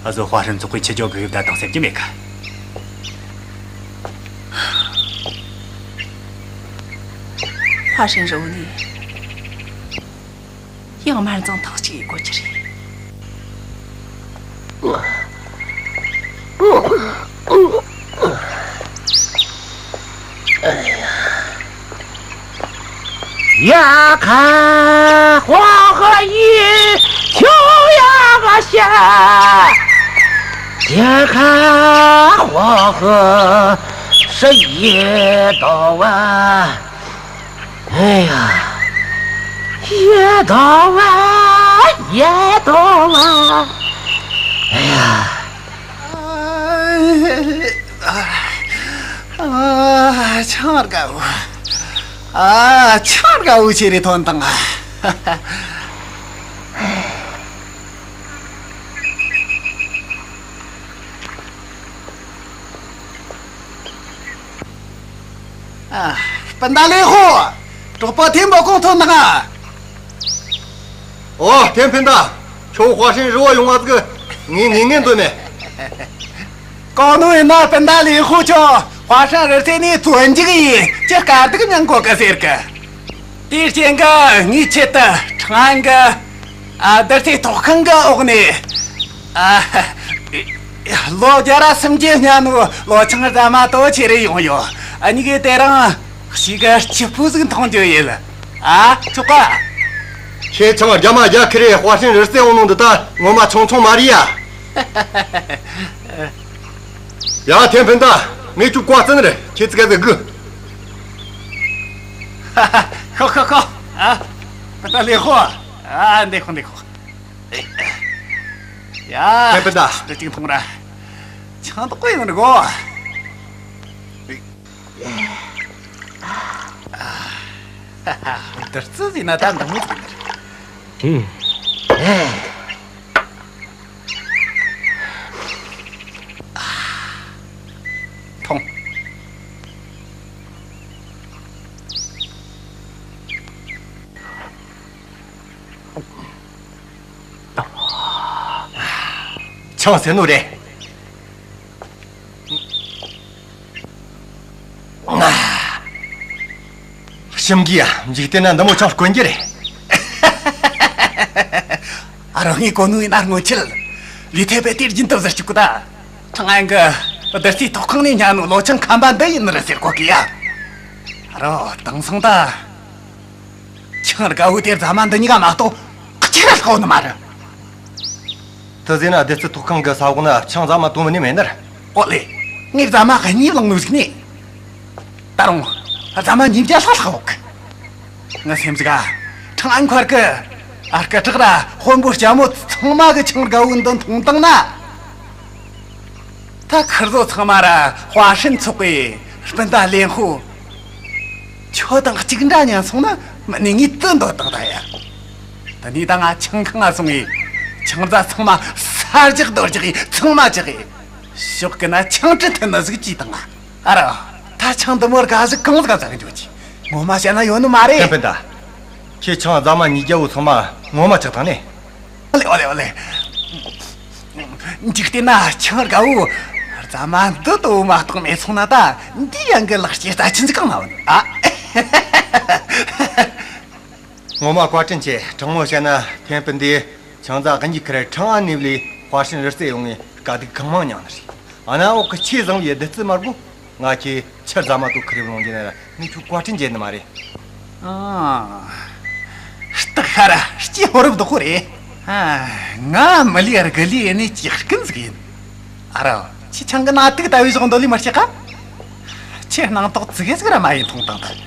འུ་ཟོ་ཧྭ་ཧྲན་ཚོགས་པས་ཁྱི་རྒྱོ་གི་གིབ་ད་དང་སེམས་ཀྱི་མེད་ཀ། ཧྭ་ཧྲན་རི་བོ་ནས་ཡང་དམར་མཛངས་ཐེངས་གཅིག་ཡེ་དགོས་རྒྱུ་རེད། 呀看黄河一条呀个线，呀看黄河是一道啊。哎呀，一道啊，一道啊。哎呀，啊，强儿干部，啊，强儿干部，这里团当啊。 ཨ། སྤུན་ཟླ་ལེན་ཧུ། གྲོགས་པོ་ཐེན་པོ་གོང་ཐོན་དང་ཨ། ཨོ། ཐེན་སྤུན་ཟླ། ཁྱོད་ཧྭ་ཧྲན་རི་བོ་ཡོང་བ་ཟིག་ངས་ངེས་ངེས་འདོད་མེད། གང་ནོ་ཡིན་ན་སྤུན་ཟླ་ལེན་ཧུ་ཁྱོད་ཧྭ་ཧྲན་རི་རྩེ་ནས་བཙོན་འཇུག་ཡིན། ཅི་དཀའ་སྡུག་མྱངས་གོ་གི་ཟེར་གི། དེའི་རྐྱེན་གྱིས་ངས་ཆེད་དུ་ཁྲང་ཨན་གྱི། ཨ། བདུད་རྩི་ཐོག་ཁང་གི་འོག་ནས། ཨ། ལོ་བརྒྱ་ར་སུམ་བརྒྱ་སྔ་ནོ་ལོ་ཆུང་རྫ་མ་དོ་ཁྱེར་རེ་ཡོང་ཡོད། འུ་གཉིས་ཀས་དེ་རིང་གཤིས་ཀ་སྐྱིད་པོ་ཟིག་འཐུང་རྒྱུ་ཡིན། ཨ། ཆོག་ག། ཁྱེད་ཆང་རྒྱ་མ་རྒྱ་ཁི་རེ་ཧྭ་ཧྲན་རི་རྩེ་འོང་ནོ་འདི་ད་ངོ་མ་ཆུང་ཆུང་མ་རེད་ཡ། ཡ། ཐེན་སྤུན་ཟླ། ངས་ཁྱོད་བཀའ་བཙན་རེད། ཁྱེད་ཙི་ག་ཟིག་དགོས། ཤོག་ཤོག་ཤོག། ཨ། སྤུན་ཟླ་ལེན་ཧུ། ཨ། འདི་ཁོ་འདི་ཁོ། ཡ། ཐེན་སྤུན་ཟླ། འདི་གཅིག་འཐུང་ར། ཆང་དོག་པོ་ཡིན་ནི་གོ། བདུད་རྩི་ཟིན་ན་ད་འདང་མོ་ཟིན་ནི། འཐུང་། ཆང་ཟེར་ནོ་རེད། ཞིམ་གི་ཡ། འཇིག་རྟེན་ན་འདི་མོ་ཆང་དཀོན་རྒྱུ་རེད། ཨ་རོ། ངས་གོ་ནོ་ཡིན་ན་སྔོན་ཆད་ལི་ཐེ་པེ་དེ་རྒྱུན་དུ་ཟེར་གི་གོ་ད། ཁྲང་ཨན་གི་བདུད་རྩི་ཐོག་ཁང་ནས་ཉར་ནོ་ལོ་ཆང་ཁམ་པ་འདི་ཡིན་ནི་རེད་ཟེར་གོ་གི་ཡ། ཨ་རོ། དེང་སང་ད། ཆང་དགའ་བོ་དེ་རྫ་མ་འདི་གཉིས་ཀ་མ་གཏོགས་གཅིག་ར་ལྷག་ནི་མ་རེད། དེ་ཟེར་ན་བདུད་རྩི་ཐོག་ཁང་གི་ས་འོག་ན་ཆང་རྫ་མ་དོ་མི་ནི་མེད་ནི་རེད། ཨོ་ལེ། ངས་རྫ་མ་གཉིས་བླངས་ནོ་ཟིག་ནི། ད་རུང་རྫ་མ་ཉིས་བརྒྱ་ལྷག་ལྷག་ཡོད་གི། ངའི་སེམས་ཟིག་ག། ཁྲང་ཨན་མཁར་གི། ཨ། སྐུ་དྲག་ར་དཔོན་པོ་ལྕམ་མོ་ཚང་མ་གིས་ཆང་དགའ་བོ་འདི་འཐུང་བཏང་ན། ད་ཁིར་ཚོ་ཚང་མ་ར་ཧྭ་ཧྲན་ཚོགས་པའི་སྤུན་ཟླ་ལེན་ཧུ། ཁྱོད་དང་གཅིག་འདྲ་ཉན་སོང་ན་མིན་ནི་ངས་དེ་འདོད་བཏང་ད་ཡ། དེ་ནས་ད་ང་ཆང་ཁང་ང་སོང་ངས་ཆང་རྫ་ཚང་མ་ས་རྒྱག་རྡོ་རྒྱག་གིས་ཚང་མ་བཅག་གིས། ཕྱོགས་གི་ན་ཆང་དྲི་ཐུན་ན་ཟིག་བཅུས་བཏང་ང་། ཨ་རོ། ད་ཆང་འདི་མོ་དགའ་ཟིག་གང་ཟིག་ག་ཟ་གི་འཇོག་གི། ངོ་མ་བཤད་ན་ཡོད་ནི་མ་རེད། ཐེན་སྤུན་ཟླ། ཁྱེད་ཆང་རྫ་མ་ཉིས་བརྒྱ་བོ་ཚང་མ་ངོ་མ་བཅག་བཏང་ནི། ཨོ་ལེ། ཨོ་ལེ། ཨོ་ལེ། འཇིག་རྟེན་ན་ཆང་དགའ་བོ་རྫ་མ་འདི་དོ་མ་གཏོགས་མེད་སོང་ན་ད་འདི་ཡན་གི་ལག་སྐྱེས་རྩ་ཆེན་ཟིག་གང་ན་བུད་ཨ། ངོ་མ་བཀའ་དྲིན་ཆེ། དྲང་མོ་བཤད་ན་ཐེན་སྤུན་ཟླས་ཆང་རྫ་གི་ཉིས་ཁར་ཁྲང་ཨན་ནས་བླས་ཧྭ་ཧྲན་རི་རྩེ་ཡོང་ངས་དཀའ་སྡུག་གང་མང་མྱངས་ནི་རེད། གནམ་འོག་གི་ཆེས་བཟང་བའི་བདུད་རྩི་མར་གོ། ང་ཁྱེད་ཆུ་རྫ་མ་དོ་ཁི་རེ་བླངས་རྒྱུ་ན་ངས་ཁྱོད་བཀའ་དྲིན་འཇལ་ནི་མ་རེད། ཨ། སྟག་ཤ་ར་སྐྱེས་ཕོ་རབ་རྡོག་པོ་རེད། ཨ། ང་མི་ལི་ཨར་གི་ལི་ཨེ་ནས་ཅིག་སྐུན་ཟིག་ཡིན། ཨ་རོ། ཁྱེད་ཆང་གི་ནང་དུག་ལྟ་བུའི་ཞོག་འདོད་ལི་མི་སྐྱེ་ཀ། ཁྱེད་སྣང་དོགས་ཙི་གེ་ཟིག་ར་མ་ཡིན་མཐོང་དང་ད།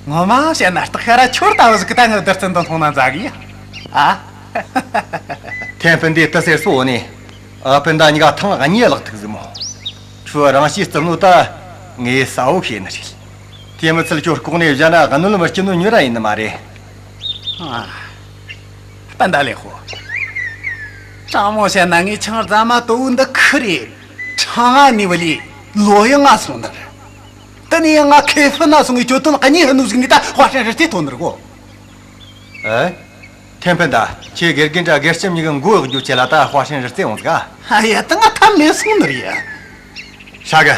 ངོ་མ་བཤད་ན་སྟག་ཤ་ར་ཁྱོད་ལྟ་བུ་ཟིག་གི་ད་ངའི་བདུད་རྩི་འདི་འཐུང་ན་མཛའ་གི་ཡ། ཨ། ཐེན་སྤུན་ཟླས་དེ་ཟེར་སོང་ནས། ཨ། སྤུན་ཟླ་གཉིས་ཀ་ཐེངས་གཉིས་ལག་ཐུག་ཟིག་མོ། ཁྱོད་རང་ཤེས་རྩིབ་ནོ་ད་ངས་གསལ་བོ་ཤེས་ནི་རེད། དེ་མི་ཚད་ཁྱོད་ལྐོག་ནས་བཞག་ན་གནོད་མི་སྐྱེལ་ནོ་མྱི་ར་ཡིན་ནི་མ་རེད། ཨ། སྤུན་ཟླ་ལེན་ཧུ། དྲང་མོ་བཤད་ན་ངས་ཆང་རྫ་མ་དོ་བོ་འདི་ཁི་རེ་ཁྲང་ཨན་ནས་བླས་ལོ་ཡང་ང་སོང་ནི་རེད། དེ་ནས་ཡང་ང་ཁེ་ཧྥི་ན་སོང་ངས་གྱོད་དོན་གཉིས་ཧི་ནུ་ཟིག་ནས་ད་ཧྭ་ཧྲན་རི་རྩེ་ཐོན་ནི་རེད་གོ། ཨེ། ཐེན་སྤུན་ཟླ། ཁྱེད་དགེ་རྒན་དྲ་དགེ་ལྕམ་གཉིས་ཀྱི་མགོ་གཡོག་རྒྱུ་ཆེད་ལ་ད་ཧྭ་ཧྲན་རི་རྩེ་འོང་ཟིག་ག། ཨ་ཡ། ད་ང་ཐབས་མེད་སོང་ནི་རེད་ཡ། ཧྲ་གི།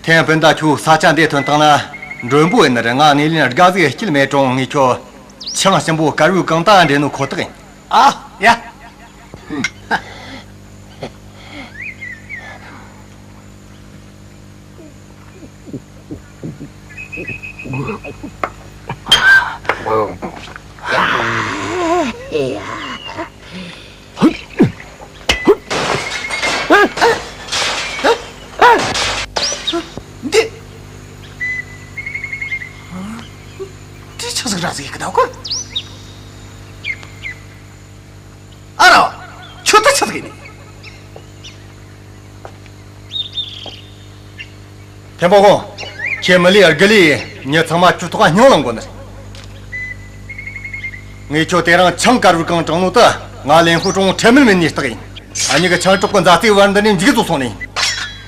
ཐེན་སྤུན་ཟླ་ཁྱོད་ས་ཆ་འདི་ཐོན་བཏང་ན་མགྲོན་པོ་ཡིན་ནི་རེད། ང་ངོས་ལེན་དགའ་ཟིག་སྐྱེལ་མེད་རུང་ངས་ཁྱོད་ཆང་ཞིམ་པོ་དཀར་བོའི་གང་ད་འདྲེན་ནོ་ཁོ་ཐག་ཡིན། ཨ་ཡ། འདི། འདི་ཆི་ཟིག་ར་ཟིག་གི་ད་གོ། ཨ་རོ། ཁྱོད་ད་ཆི་ཟིག་ཡིན། ཐེན་པོ་ཧོང་། ཁྱེད་མི་ལས་དགུ་ལས་མྱི་ཚང་མ་ཁྱོད་ཐོག་སྙིང་ལངས་གོ་ནི། ངས་ཁྱོད་དེ་རིང་ཆང་དཀར་བོའི་གང་དྲངས་ནོ་ད་ང་ལེན་ཧུ་ཀྲུང་ཁྲེལ་མེད་མིན་ནི་རྟགས་ཡིན། ཨ་ཉི་གི་ཆང་གྲོགས་གི་མཛའ་བརྩེའི་བར་འདི་ནས་འཇིག་རྫོགས་སོང་ནི།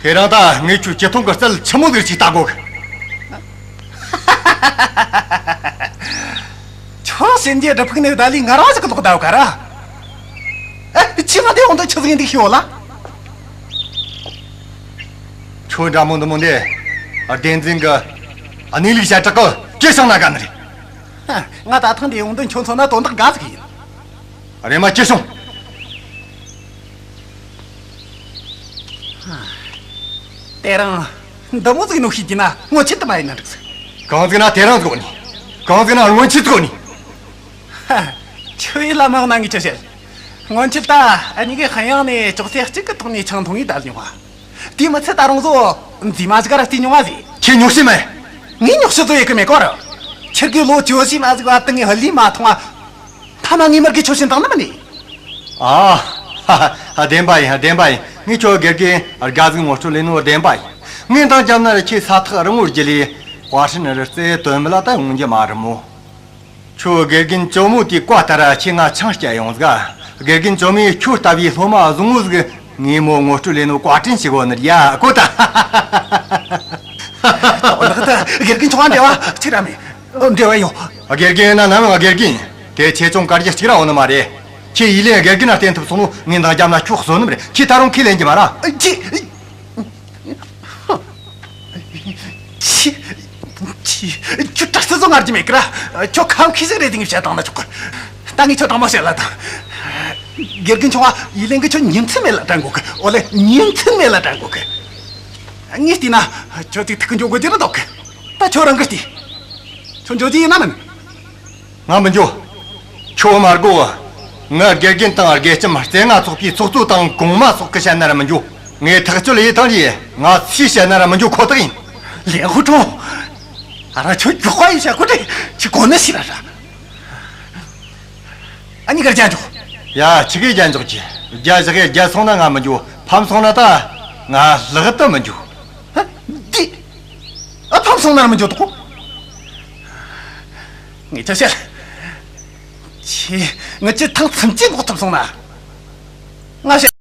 དེ་རིང་ད་ངས་ཁྱོད་ཅི་ཐུང་གི་རྩལ་ཆི་མོ་ཟིག་ཅིག་ལྟ་དགོ་གི། ཁྱོད་སེམས་རྒྱུད་སྒྲུབ་ཕུག་ནས་བསྡད་ལས་ང་རང་ཟིག་གི་ལོག་བསྡད་ག་ར། ཨེ། ཁྱོས་ང་འདི་འོང་དུ་ཆི་ཟིག་ཡིན་འདུག་ཤེས་ཡོད་ལ། ཁྱོད་འདྲ་མོ་འདི་མོ་འདི་བདེན་འཛིན་གི་གནས་ལུགས་བཤད་གྲགས་གི་སྐད་བཤད་ན་དགའ་ནི་རེད། ང་ད་ཐེངས་འདི་ཡོང་དོན་ཁྱོད་མཚོན་ན་དོན་དག་འགའ་ཟིག་ཡིན། རེམ་མ་ཅི་བྱུང་། དེ་རིང་འདི་མོ་ཟིག་ནོ་ཤེས་ཀྱི་ན་སྔོན་ཆད་དུ་མ་ཡིན་ན་འགྲིག་ཟིག། གང་ཟིག་ན་དེ་རིང་ཟིག་ནི། གང་ཟིག་ན་སྔོན་ཆད་ཟིག་ནི། ཧ། ཁྱོད་ཡིད་ལ་མ་འོང་ན་ངས་ཅི་བཤད། སྔོན་ཆད་ད་ཨ་ཉི་གིས་ཧན་ཡང་ནས་ཅོག་ཙེ་གཅིག་གི་ཐོག་ནས་ཆང་འཐུང་ངས་བསྡད་མྱོང་བ། དེ་མི་ཚད་ད་རུང་ཟོ་མཛེས་མ་ཟིག་ག་ར་བལྟས་མྱོང་བ་ཟིག། ཁྱེད་ཉོག་བཤད་མེད། ངས་ཉོག་བཤད་ཟོ་ཡེ་གི་མེད་གོ་ར། ཁྱེད་ཀྱི་ལོ་བཅུ་བཞི་མ་ཟིག་བར་དུ་ངས་ཧ་ལས་མ་མཐོང་བ། མཐའ་མ་ངས་མར་གི་ཆོ་ཤིན་དང་ནི་མིན་ནི། ཨ། ཧ་ཧ། བདེན་པ་ཡིན། བདེན་པ་ཡིན། ངས་ཁྱོད་དགེ་རྒན་དགའ་ཟིག་ངོ་སྤྲོད་ལས་ནོ་བདེན་པ་ཡིན། ངས་འདང་བརྒྱབ་ན་ར་ཁྱེད་ས་ཐག་རིང་བོར་རྒྱུ་ལས་ཧྭ་ཧྲན་རི་རྩེ་དོན་མི་ལ་ད་ཡོང་རྒྱུ་མ་རེད་མོ། ཁྱོད་དགེ་རྒན་ཇོ་མོ་དེའི་བཀའ་ལྟར་ར་ཁྱེད་ང་ཆང་བསྐྱལ་ཡོང་ཟིག། དགེ་རྒན་ཇོ་མོས་ཁྱོད་ལྟ་བུའི་སློབ་མ་བཟང་བོ་ཟིག་ངས་མོ་ངོ་སྤྲོད་ལས་ནོ་བཀའ་དྲིན་ཞུ་གོ་ནི་རེད་ཡ་གོ་ད། དོན་དག་ད་དགེ་རྒན་ཆུང་བ་འབྲེལ་བ་ཆི་ར་མེད། འབྲེལ་བ་ཡོད། དགེ་རྒན་ན་ནམ་ཡང་དགེ་རྒན་ཡིན། དེ་ཆེ་ཆུང་དཀར་རྒྱུ་གཅིག་ར་འོང་ནི་མ་རེད། ཁྱེད་ཡིད་ལས་དགེ་རྒན་ན་བསྟེན་ཐུབ་སོང་ནོ་ངས་འདང་བརྒྱབ་ན་ཁྱོད་གསོན་ནི་མ་རེད། ཁྱེད་ད་རུང་ཁས་ལེན་རྒྱུ་མ་ར། ཅི། ཅི། ཅི། ཁྱོད་དྲག་རྩལ་བཟོ་ངར་གྱི་མེད་ཀི་ར། ཁྱོད་ཁམ་ཁི་ཟིག་རེད། དེ་ངས་བཤད་བཏང་ན་ཆོག་གི། ད་ངས་ཁྱོད་དྲང་མོ་བཤད་ལ་དང་། དགེ་རྒན་ཆུང་བ་ཡིད་ལས་གི་ཁྱོད་ཉིན་མཚན་མེད་ལ་དྲན་གོ་གི། ཨོ་ལེ་ཉིན་མཚན་མེད་ལ་དྲན་གོ་གི། ངས་བལྟས་ན་ཁྱོད་ཅིག་ཐུག་གི་འཇོག་དགོས་རྒྱུ་ར་འདུག་གི། ད་ཁྱོད་རང་གིས་བལྟས། ཁྱོད་འཇོག་རྒྱུ་ཡིན་ན་མིན། ང་མི་འགྱོ། ཁྱོད་མ་དགོ། ང་དགེ་རྒན་དང་དགེ་ལྕམ་རྩེ་ལྔ་ཚོགས་པའི་ཚོགས་གཙོ་དང་གོང་མ་སོགས་ཀྱིས་བཤད་ན་ར་མི་འགྱོ། ངས་ཐག་གཅོད་ཡེ་བཏང་རྗེས་ང་སུས་བཤད་ན་ར་མི་འགྱོ་ཁོ་ཐག་ཡིན། ལེན་ཧུ་ཀྲུང་། ཨ་ར་ཁྱོད་མགྱོགས་པ་ཡེ་བཤད་གོ་དྲེ། ཁྱོས་གོ་ནི་ཞིག་ར་ར། ཨ་ཉི་གར་རྒྱ་འཇོག། ཡ། ཁྱི་གིས་རྒྱ་འཇོག་གྱིས། རྒྱ་བཞག་གི་རྒྱ་སོང་ན་ང་མི་འགྱོ། ཕམ་སོང་ན་ད་ང་ལྷག་ཏུ་མི་འགྱོ། ཧ། འདི། ཨ། ཕམ་སོང་ན་ར་མི་འགྱོ་དོ། ངས་ཆ་བཤད། ཁྱེད་ངི་ཅི་ཐང་ཚིམ་ཅན་འགོག་ཐུབ་སོང་ན། ང་བཤད།